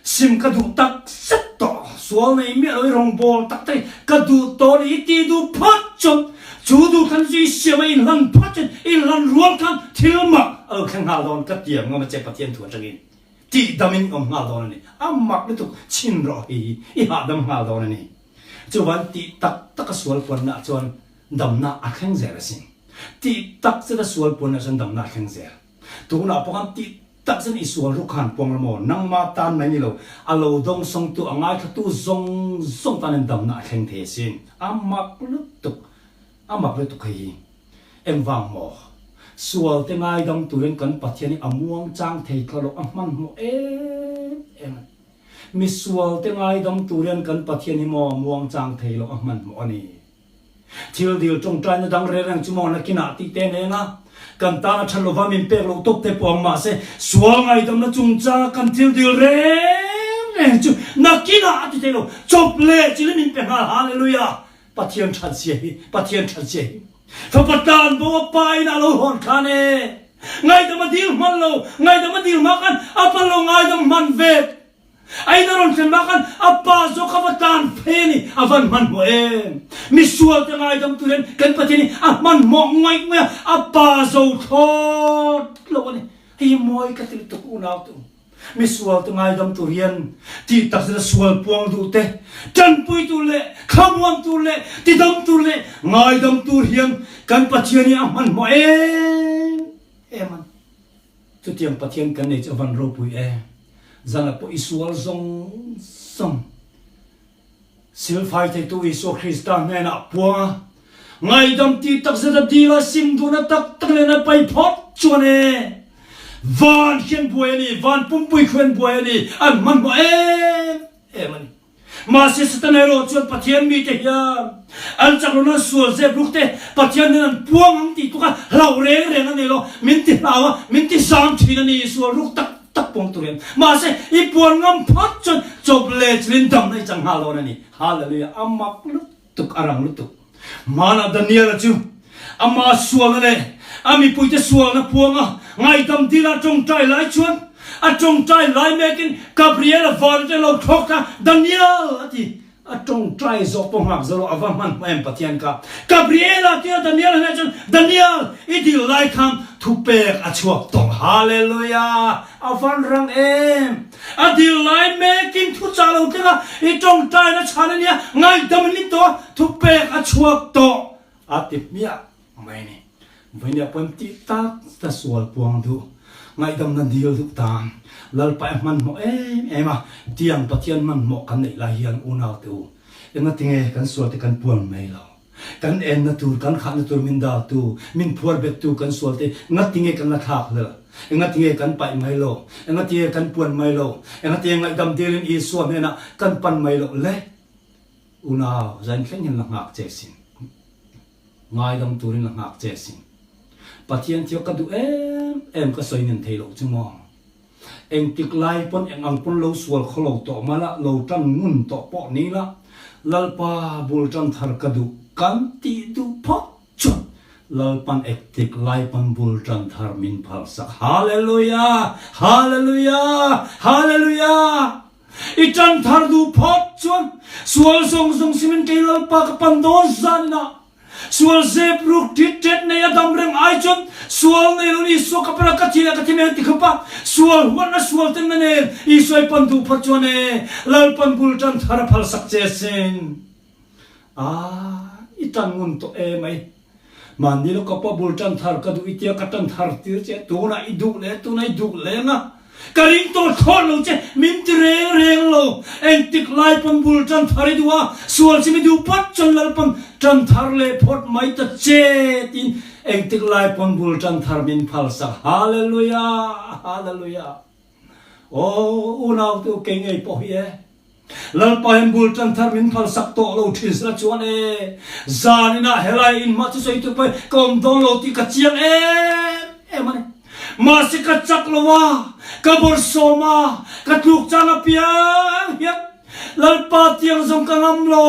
sim ka duh tak zet tawh, sual nei miah lo i rawngbâwl tak tak hi ka duh tawh ni i ti duh phawt chuan chu duhthlanna chu i siam a inhlan phawt chuan inhlan rual khan thil mak A lo thleng nghal dawn ka tiam ngam a che Pathian thu atangin tih damin i awm nghal dawn a ni. A mak lutuk chhin rawh hi i hahdam nghal dawn a ni. Chuvan tih tak tak a sual puanna ah chuan damna a thleng zel asin. Tih tak zet a sual puanna ah chuan damna a thleng zel. Tunah pawh khan tih tak zet i sual ruk khan puang la maw? Nangma tan mai ni lo, a lo dawngsawngtu, a ngaithlatu zawng zawng tanin damna a thleng thei asin. A mak lutuk. A mak lutuk hei hi. Engvang maw? Sual te ngaidam turin kan Pathian hi a muang chang thei tla loh a hmanhmawh em em a ni. Mi sual te ngaidam turin kan Pathian hi maw muang chang thei loh a hmanhmawh a ni. Thil dil tawngtaina dang reng reng chu maw nakinah tih te nena kan tan a that lova min pek loh tawp te pawh ang mahse sual ngaidamna chungchanga kan thil dil reng reng chu nakinah a ti thei lo chawp leh chilin min pe nghal Hallelujah! Pathian that zia hi, Pathian that zia hi. Fapa tan bo a pa in a lo hawn khan e. Ngaidam a dil hman lo, ngaidam a dil hma khan a pa lo ngaidam hman ve. A in a rawn thlen hma khan a pa zawk a va tan phei a ni, a van hmanhmawh em. Misual te ngaidam tur hian kan Pathian hi a hmanhmawh ngaih ngaih a, a pa zo thlawt lo a ni. Hei hi mawi ka ti lutuk unau tu. Misual te ngaidam tur hian tih tak zeta sual puang duh te, tanpui tur leh thlamuan tur leh tidam tur leh ngaidam tur hian kan Pathian hi a hmanhmawh em em a ni. Chutiang Pathian kan nei chu a van ropui em. Zanah pawh i sual zawng zawng. Silfai theitu Isua Krista hnenah puang a, ngaihdam tih takzet a dil a, sim duhna tak tak nen a pai phawt chuan e, van khi an buai a ni, van pumpui khu an buai a ni, an hmanhmawh em em a ni. Mahse Satan erawh chuan Pathian mite hian an chaklohna sual zep ruk te Pathian nen an puang ang tih tluk a hlauh reng reng a nei lo, min ti hlau a, min ti zam thin a ni, sual ruk tak tak puang tur hian. Mahse, i puan ngam phawt chuan chawp leh chilin damna i chang nghal dawn a ni. Hallelujah! A mak lutuk, a rang lutuk. Hmanah Daniel-a chu ama sualna leh a mipuite sualna puanga ngaihdam dila tawngtai lai chuan a tawngtai lai mekin Gabriel-a van atang lo thlawk ta, Daniel! a ti. A tawngtai zawk pawh nghak zo lo, a va hmanhmawh em Pathian kha. Gabriela tia Daniel hnenah chuan, Daniel, i dil lai khan thupek a chhuak tawh. Hallelujah! A van rang em! A dil lai mekin thu chah lo thleng a, i tawngtaina chhan a nia, ngaihdam in ni tawh a, thupek a chhuak tawh a ti hmiah mai a ni. Vawinia pawn tih tak ta sual puang duh, ngaihdamna dil duh tan Lalpa e hmanhmawh em em a, tiang Pathian hmanhmawh kan neih lai hian unaute u, engatinge kan sualte kan puan mai lo? Kan enna tur, kan khahna tur min daltu, min phuar bettu kan sualte ngatinge kan la thlak hlel? Engatinge kan paih mai lo? Engatinge kan puan mai lo? Engatinge ngaihdam dilin Isua hnenah kan pan mai loh le? Unau, zain thleng hian la nghak che sin. Ngaidam turin la nghak che sin. Pathian thiau ka duh em em ka sawi nen thei loh chu maw? Engtik lai pawn eng ang pawn lo sual khaw lo tawh mah la, lo tan ngun tawh pawh ni la, Lalpa bul tan thar ka duh kan tih duh phawt chuan Lalpan engtik lai pawn bul tan thar min phal sak. Hallelujah! Hallelujah! Hallelujah! I tan thar duh phawt chuan sual zawng zawng simin kei Lalpa ka pan dawn zaninah sual zep ruk tit tet nei a dam reng ai chuan sual nei lo Isua ka pan a ka thi leh ka thi mai ang ti khawp a sual huatna sual ten na nen Isua i pan duh phawt chuan e Lalpan bul tan thar a phal sak che sin a i tan ngun tawh e mai. Mahni lawka pawh bul tan thar ka duh i tia ka tan thar tir che, tunah i duh leh tunah i duh leng a, ka ring tawh thlawt lo che, min ti reng reng lo, engtik lai pawn bul tan thar i duh a, sual chim i duh phawt chuan Lalpan tan thar leh phawt mai ta che tiin engtik lai pawn bul tan thar min phal sak, Hallelujah, Hallelujah. Aw unau tu kei ngei pawh hi e. Lalpa hian bul tan thar min phal sak tawh lo thin sela chuan e, zan inah helai in hma chu sawi tur pawhin ka awm dawn lo tih ka chiang em em a ni. Mahse ka chak lo a, ka bawrhsawm a, ka tluk chang apiang hian Lalpa tiang zawng ka ngam lo,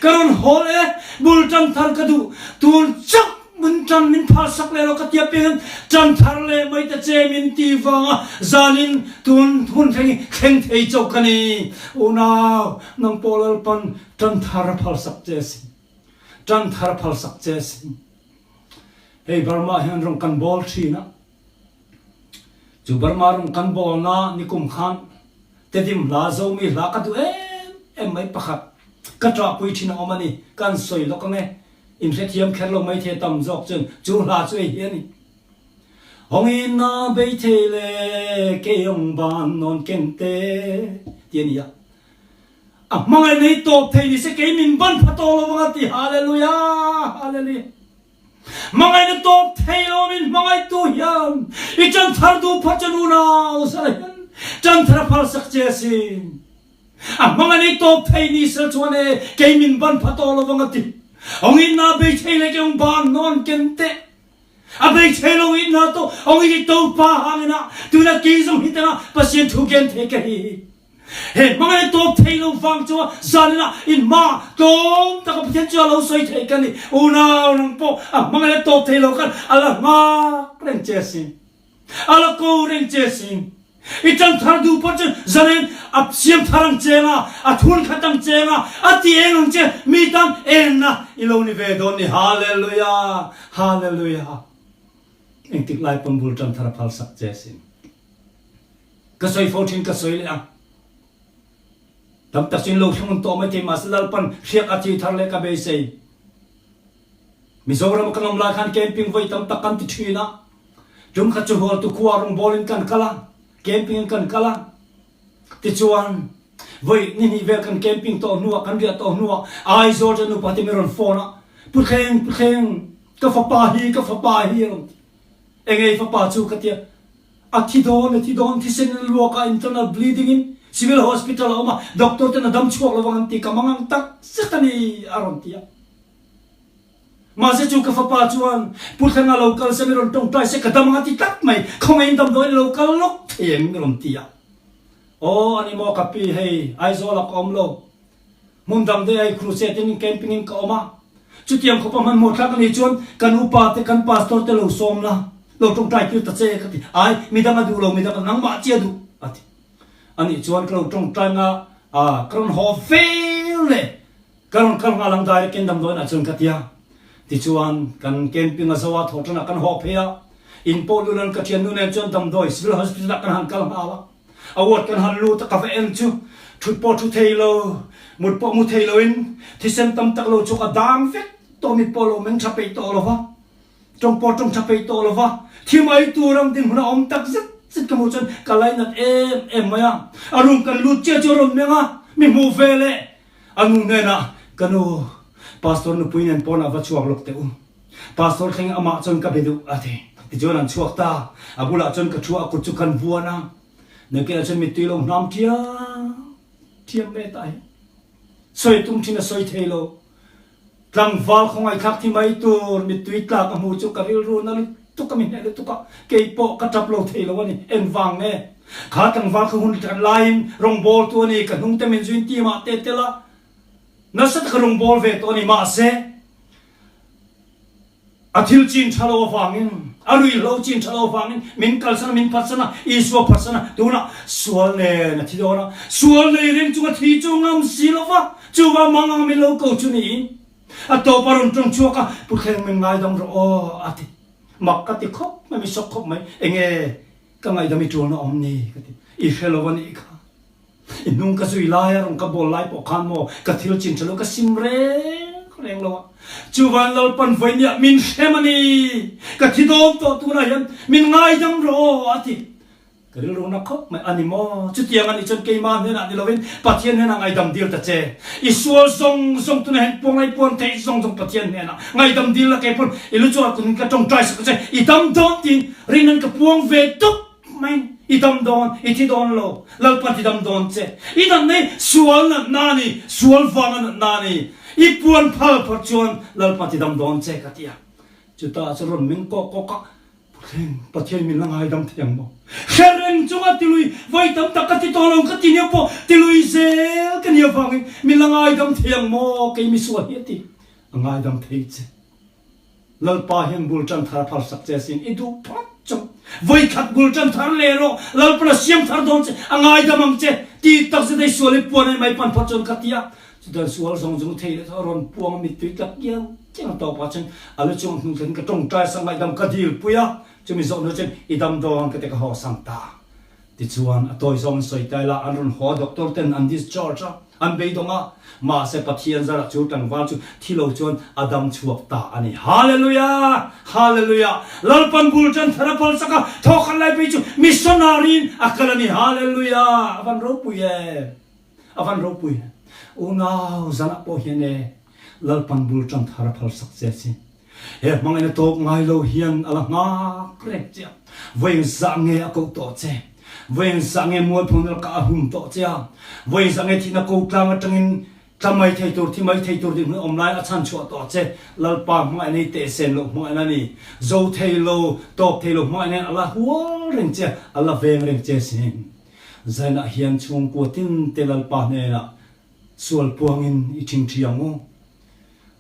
ka rawn hawl e, bul tan thar ka duh, tun chak Mun ṭan min phal sak leh lo ka tia piangin ṭan thar leh mai ta che min ti vanga zanin tun hun thleng hi thleng thei chauh ka ni. Unau, nang pawh Lalpan ṭan thar a phal sak che sin. Ṭan thar a phal sak che sin. Hei Burma hian rawng kan bawl ṭhin a. Chu Burma rawng kan bawlna nikum khan Tedim hla Zomi hla ka duh em em mai pakhat ka ṭahpui ṭhin a awm a ni. Kan sawi lawk ang e. Inhrethiam kher lo mai thei tam zawk chuan chu hla chu ei hi a ni. Hawngin na bei thei le keiawng ban nawn ken te ti a ni a. A hmangaih nei tawp thei ni se kei min ban pha tawh lo vang a ti Hallelujah Hallelujah. Hmangaihna tawp thei lo min hmangaihtu hian i tan thar duh pha chu nunau zara hian tan thar a phalsak che asin. A hmang a nei tawp thei ni sel chuan e, kei min ban pha tawh lo vang a ti. Awngin na bei thei le keung ban nawn ken teh. A bei thei lo in na to awngin i to pa hangin a tuna kei zawng hi tanga Pasien thu ken thei ka hi. He hmang a nei tawp thei lo vang chu zanin ah in hma tlawm taka Pathian chu a lo sawi thei ka ni. Unau nang pawh a hmang a nei tawp thei lo khan a la nghak reng che asin. A la ko reng che asin. I ṭan thar duh pawh chu zanen a siam thar ang cheng a, a thun khat ang cheng a, a ti eng ang che, mi tan enna i lo ni ve dawn ni. Hallelujah! Hallelujah! Engtik lai pawn bul ṭan thar a phal sak che asin. Ka sawi fo ṭhin ka sawi leh ang. Tam tak chu in lo thlung tawh mai thei mahse Lalpan hriak a thi thar leh ka beisei. Mizoram a kan awm lai khan camping vawi tam tak kan ti ṭhin a. Tum khat chu Hualtu khua rawngbawl in kan kal a, camping in kan kal a. Tichuan, vawi ni hnih vel kan camping tawh hnuah, kan riah tawh hnuah Aizawl chuan nupa te min rawn phone a, Pu Thleng, Pu Thleng, ka fapa hi, ka fapa hi a rawn ti. Enge i fapa chu ka ti a, a thi dawn, a thi dawn, thisen in a luak a, internal bleeding in Civil Hospital a awm a, doctor ten a dam chhuak lovang an ti, ka mangang tak zet a ni a rawn ti a. Mahse chu ka fapa chuan Pu Thlenga lo kal se mi rawn tawngtai se ka dam ang a ti tlat mai, khawngaihin damdawiin a lo kal lawk thei em mi rawn ti a. Aw ani maw ka pi hei Aizawl ah ka awm lo, hmun dang daih ah i crusade in camping in ka awm a, chutiang khawpa hmanhmawh thlak a nih chuan kan upa te kan pastor te lo sawm la, lo tawngtai tir ta che ka ti, ai midang a duh lo midang a nangmah chiah duh a ti. Anih chuan ka lo tawngtai nga a ka rawn haw vel le. Ka rawn kal nghal ang direct in damdawiin ah chuan ka ti a. Tichuan kan camping a zo a, thawh ṭanah kan haw phei a. In pawh lulan ka ṭhiannu nen chuan damdawi civil hospital ah kan han kal nghal a. A ward kan han lut a, ka va en chu ṭhut pawh ṭhu thei lo, mut pawh mu thei loin thisen tam tak lo chhuak a dang vek tawh mit pawh lo meng ṭha peih tawh lo va. Tawng pawh tawng tha peih tawh lo va, thi mai tur ang dinhmun a awm tak zet zet ka hmuh chuan ka lainat em em mai a. A room kan lut chiah chu a rawn meng a, mi hmuh ve leh a nu hnenah, Ka nu, Pastor nupui nen pawnah va chhuak lawk teh u. Pastor thleng amah chuan ka be duh a ti. Tichuan an chhuak ta, a bulah chuan ka thu a, a kut chu kan vuan a, nakinah chuan mittui lo hnam ṭiam ṭiam mai ta hi. Sawi tum ṭhin a sawi thei lo. Tlangval khawngaihthlak thi mai tur mittui tlak a hmu chu ka rilru na lutuk a, mi hneh lutuk a, kei pawh ka tap lo thei lo a ni. Engvang nge? Kha tlangval kha hun ṭan laiin rawngbawltu a ni, ka hnungte min zuin team ah te tel a, nasa taka rawngbâwl ve tawh a ni. Mahse, A thil chin tha lo avangin, a ruihhlo chin tha lo avangin min kalsan a, min phatsan a, Isua phatsan a, tunah sual nen a thi dawn a, sual nei reng chunga thi chu ngam si lo va, chuvang mang ang min lo ko chu niin a tawp a rawn tawng chhuak a, Pu Thleng min ngaidam rawh aw a ti. Mak ka ti khawp mai, mi sawk khawp mai, enge ka ngaihdam i ṭualna awm ni ka ti, i hre lo a nih kha. I hnung ka zui lai a rawn ka bawl lai pawh khan maw ka thil chin tha lo ka sim reng reng lo a, chuvan Lalpan vawinia min hrem a ni, ka thi dawn tawh tunah hian min ngaidam rawh aw a ti. Ka rilru na khawp mai a ni maw, chutiang a nih chuan keimah hnenah ni lovin Pathian hnenah ngaidam dil ta che, i sual zawng zawng tunah hian puang lai puan theih zawng zawng Pathian hnenah ngaidam dil la kei pawn i lu chungah kun ka tawngtai sak ta che, i dam dawn tiin rinnan ka puang ve tawp. Mai, i dam dawn, i thi dawn lo, Lalpa ti dam dawn che. I natna hi sual natna a ni, sual vanga natna a ni. I puan phal phawt chuan Lalpa ti dam dawn che ka ti a. Chutah chuan rawn meng kawk kawk a, Puthleng, Pathian min la ngaidam thei ang maw? Hre reng chunga tilui vawi tam tak ka ti tawh lo, ka ti nia pawh tilui zel ka nia vangin min la ngaidam thei ang maw? Kei misual hi a ti, a ngaidam thei che. Lalpa hian bul tan thar a phalsak che asin, i duh phawt chawp. Vawikhat bul tan thar leh rawh, Lalpan a siam thar dawn che, a ngaidam ang che, ti tak zet a i sual i puan a i mai pan phawt chuan ka ti a. Chutan sual zawng zawng thei leh chuan a rawn puang a mittui tlak kiang kiang a tawp ah chuan a lu chung hnu thlen ka tawngtai sak ngaihdam ka dil pui a, chumi zawh hnu chuan i dam dawn ka ti ka haw sang ta. Tichuan, a tawi zawng an sawi tai la, an rawn haw a, doctor ten an discharge a, an beidawng a, mahse Pathian zarah chu tlangval chu thi lo chuan a dam chhuak ta a ni. Hallelujah! Hallelujah! Lalpan bul tan thar a phal sak a, thawkhat lai phei chu missionary in a kal a ni. Hallelujah! A van ropui e! A van ropui e! Unau zanah pawh hian e, Lalpan bul tan thar a phal sak che si. He hmangaihna tawp ngai lo hian a la nghak reng che a, vawi engzah nge a koh tawh che? Vawi engzah nge mualphawna lakah a hum tawh che a? Vawi engzah nge thihna ko tlang atangin tla mai thei tur, thi mai thei tur dinhmun awm lai a chhan chhuah tawh che? Lalpa hmangaihna hi tehsen loh hmangaihna a ni. Zo thei lo, tawp thei lo hmangaihna hian a la hual reng che a, a la veng reng che sin. Zainah hian chhungkua tin te Lalpa hnenah sual puangin i ṭhingṭhi ang u.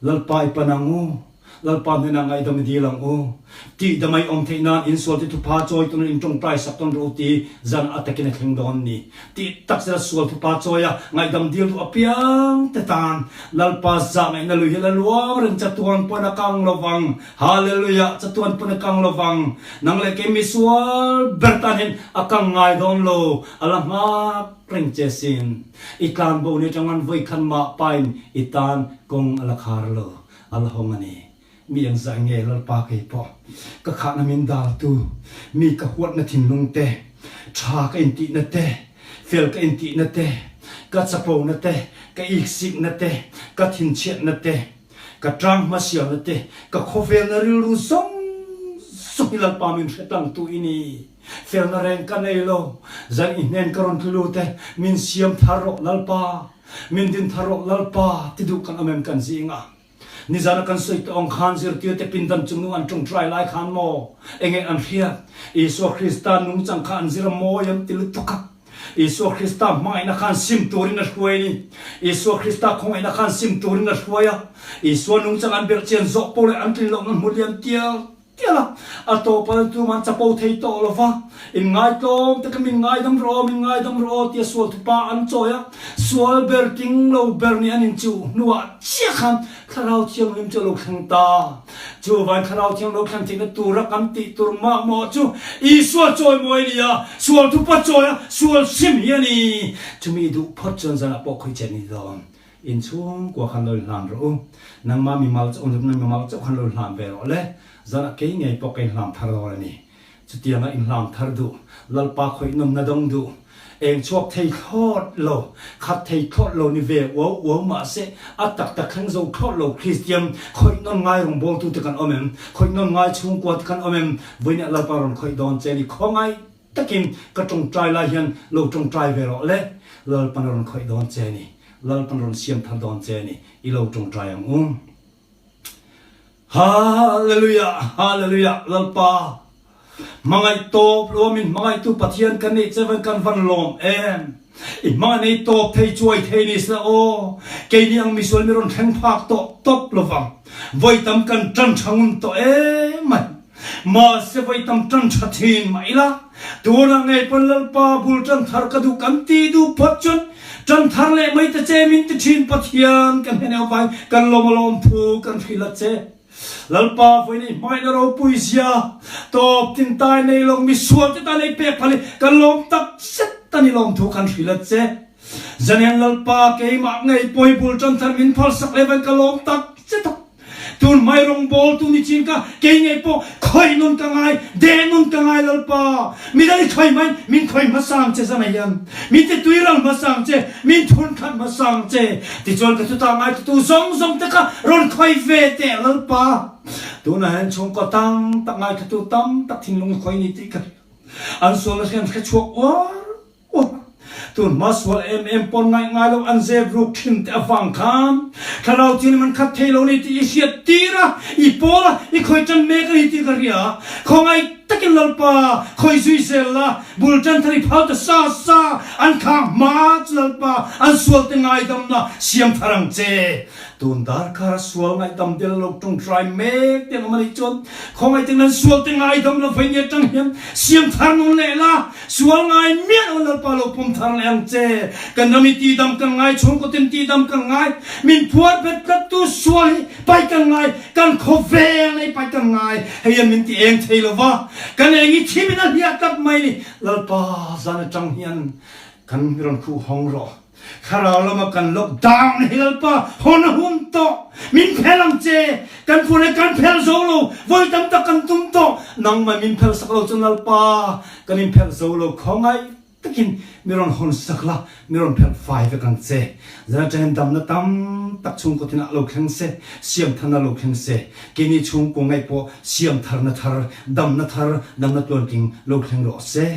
Lalpa i pan ang u, Lalpa hnenah ngaihdam i dil ang u. Tihdam a i awm theih nan insual ti thupha chawi tunin in tawngtai sak tawn rawh u ti zan a takin a thleng dawn ni. Tih tak zela sual thupha chawi a ngaihdam dil duh apiang te tan Lalpa zah ngaihna lui hi la luang reng chatuan pawn a kang lovang. Hallelujah! Chatuan pawn a kang lovang. Nang leh kei misual ber tan hian a kang ngai dawn lo, a la nghak reng che sin. I tlanbo ni atang an vawikhan mah pain i tan kawng a la khar lo, a la hawng a ni. Mi ang zah nge Lalpa kei pawh ka khahna min daltu, mi ka huatna thinlung te, tha ka intihna te, fel ka intihna te, ka chapona te, ka iksikna te, ka thinchhiatna te, ka tang hmasialna te, ka khawvelna rilru zawng zawng hi Lalpa min hre tangtu i ni. Felna reng ka nei lo, zan i hnen ka rawn tlu lut e, min siam thar rawh Lalpa, min din thar rawh Lalpa ti duh kan awm em kan zing a. Nizana kan sawi tawh ang khan zirtirte pindan chungnung an tawngtai lai khan maw enge an hriat? Isua Krista nungchang kha an zir a mawi an ti lutuk a. Isua Krista hmangaihna khan sim turin a hruai ni. Isua Krista khawngaihna khan sim turin a hruai a. Isua nungchang an belhchian zawh pawh leh an tlin lohna hmu liam tial. tial a, a tawp ah tuman chapo thei tawh lo va, inngaitawm takin min ngaidam rawh aw, min ngaidam rawh aw tia sual thupa an chawi a, sual ber tling lo ber nih an inchuh hnuah chiah khan Thlarau Thianghlim chu a lo thleng ta. Chuvain Thlarau Thianghlim lo thlen theihna tura kan tih tur mahmawh chu Isua chawimawi a ni a, sual thupa chawi a, sual hrim hi a ni. Chumi duh phawt chuan zanah pawh khawi che ni dawn. Inchhungkua khan lo inhlan rawh u. Nangmah mimal chauh na mimal chauh khan lo inhlan ve rawh le. Zanah kei ngei pawh ka inhlan thar dawn a ni. Chutianga inhlan thar duh, Lalpa khawih nawmna dawng duh, eng chhuak thei thlawt lo, khat thei thlawt lo ni ve uau uau mahse a tak tak thleng zo thlawt lo Kristian khawih nawn ngai rawngbawltute kan awm em? Khawih nawn ngai chhungkuate kan awm em? Vawiinah Lalpa rawn khawih dawn che ni khawngaih takin ka tawngtai lai hian lo tawngtai ve rawh le. Lalpan a rawn khawih dawn che ni. Lalpan a rawn siam thar dawn che ni. I lo tawngtai ang u. Hallelujah! Hallelujah! Lalpa, hmangaih tawp lo min hmangaihtu Pathian kan nih che van kan van lawm em. I hmangaih nei tawp thei chuai thei ni sela aw. Keini ang misual mi rawn thleng phak tawh tawp lovang. Vawi tam kan tan tha ngun tawh em mai. Mahse vawi tam tan tha thin mah ila, tunah ngei pawn Lalpa bul tan thar ka duh kan ti duh phawt chuan tan thar leh mai ta che min ti thin Pathian kan hnen avai kan lawm a lawm thu kan hrilh a che. Lalpa vawi nei hmangaihna ropui zia tawp tin tai nei lo misual te tan ei pek phal hi kan lawm tak zet a ni lawm thu kan hrilh a che. Zanen Lalpa keimah ngei pawi bul tan thar min phalsak leh vain ka lawm tak zet a. Tun hmai rawngbawltu ni chin ka kei ngei pawh khawih nun ka ngai, deh nun ka ngai Lalpa. Midang i khawih hmain min khawih hmasa ang che zanah hian. Min ti tuiral hmasa ang che, min thun khat hmasa ang che. Tichuan ka thuta ngaithatu zawng zawng te kha rawn khawih ve teh Lalpa. Tunah hian chhungkaw tam tak ngaithatu tam tak thinlung i khawih ni tih ka hria. An sualna hriam hrechhuak uar Uah! Tun hma sual em em pawn ngaih ngai lo an zep ruk thin te avang khan thlarau chin man khat thei lo ni tih i hriat tir a, i pawl a, i khawi tan mek a ni tih ka hria. Khawngaih takin Lalpa khawi zui zel la, bul tan thar i phal ta sa sa, an khang hma chu Lalpa an sual te ngaidamna siam thar ang che. Tun darkar a sual ngaihdam del lo tawngtai mek te ang awm a nih chuan khawngaih takin an sual te ngaidam lo vei ni atang hian siam thar nawn leh la, Sual ngai miah lo Lalpa lo pum thar leh ang che. Kan ram i tidam kan ngai, chhungkaw tin tidam kan ngai. Min phuar bet tlat tu sual hi pai kan ngai, kan khawvel nei pai kan ngai. Hei hian min ti eng thei lo va, kan eng i thim in a hliah tlat mai ni. Lalpa zan atang hian kan rawn khuh hawng rawh. Thlarau lama kan lock down hi Lalpa hawn a hum tawh. Min phel ang che. Kan phun hi kan phel zo lo. Vawi tam tak kan tum tawh. Nangmah min phel sak lo chuan Lalpa kan in phel zo lo. Khawngaih takin mi rawn hawn sak la, mi rawn phelh fai vek ang che. Zan atangin damna tam tak chhungkaw thinah lo thleng se, siamtharna lo thleng se. Keini chhungkaw ngaih pawh siamtharna thar, damna thar, damna tluantling lo thleng rawh se.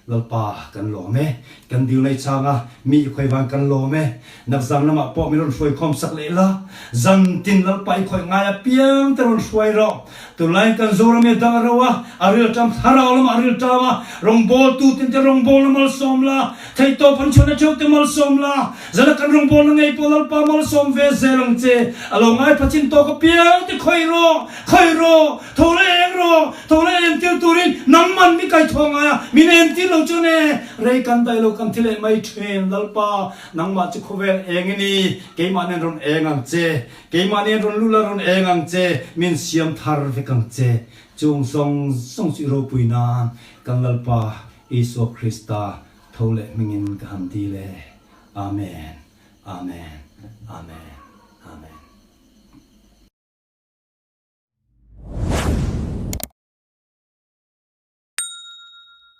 Lalpa kan lawm e. Kan dil nei chang a, mi i khawi van kan lawm e. Nakzang lamah pawh min rawn hruai khawm sak leh la. Zan tin Lalpa i khawih ngai apiang te rawn hruai rawh. Tunlaiin kan Zoram hi a dang a ro a, a rilṭam thlarau lamah a rilṭam a, rawngbawltu tin te rawngbawlna malsawm la, theihtawp an chhuahna theuh te malsawm la, zana kan rawngbawlna ngei pawh Lalpa malsawm ve zel ang che. A lo ngai phachin tawk apiang te khawi rawh, khawi rawh. Tho leh eng rawh, tho leh entir turin nangman mi kai thaw ngai a, min entir lo chuan e, rei kan daih lo kan thi leh mai thin, Lalpa, nangmah chu khawvel eng i ni, keimah nen rawn eng ang che, keimah nen rawn lut la rawn eng ang che, min siam thar vek ang che, chung zawng zawng chu i ropui nan kan Lalpa Isua Krista tho leh hmingin ka han dil e, Amen, Amen, Amen, Amen.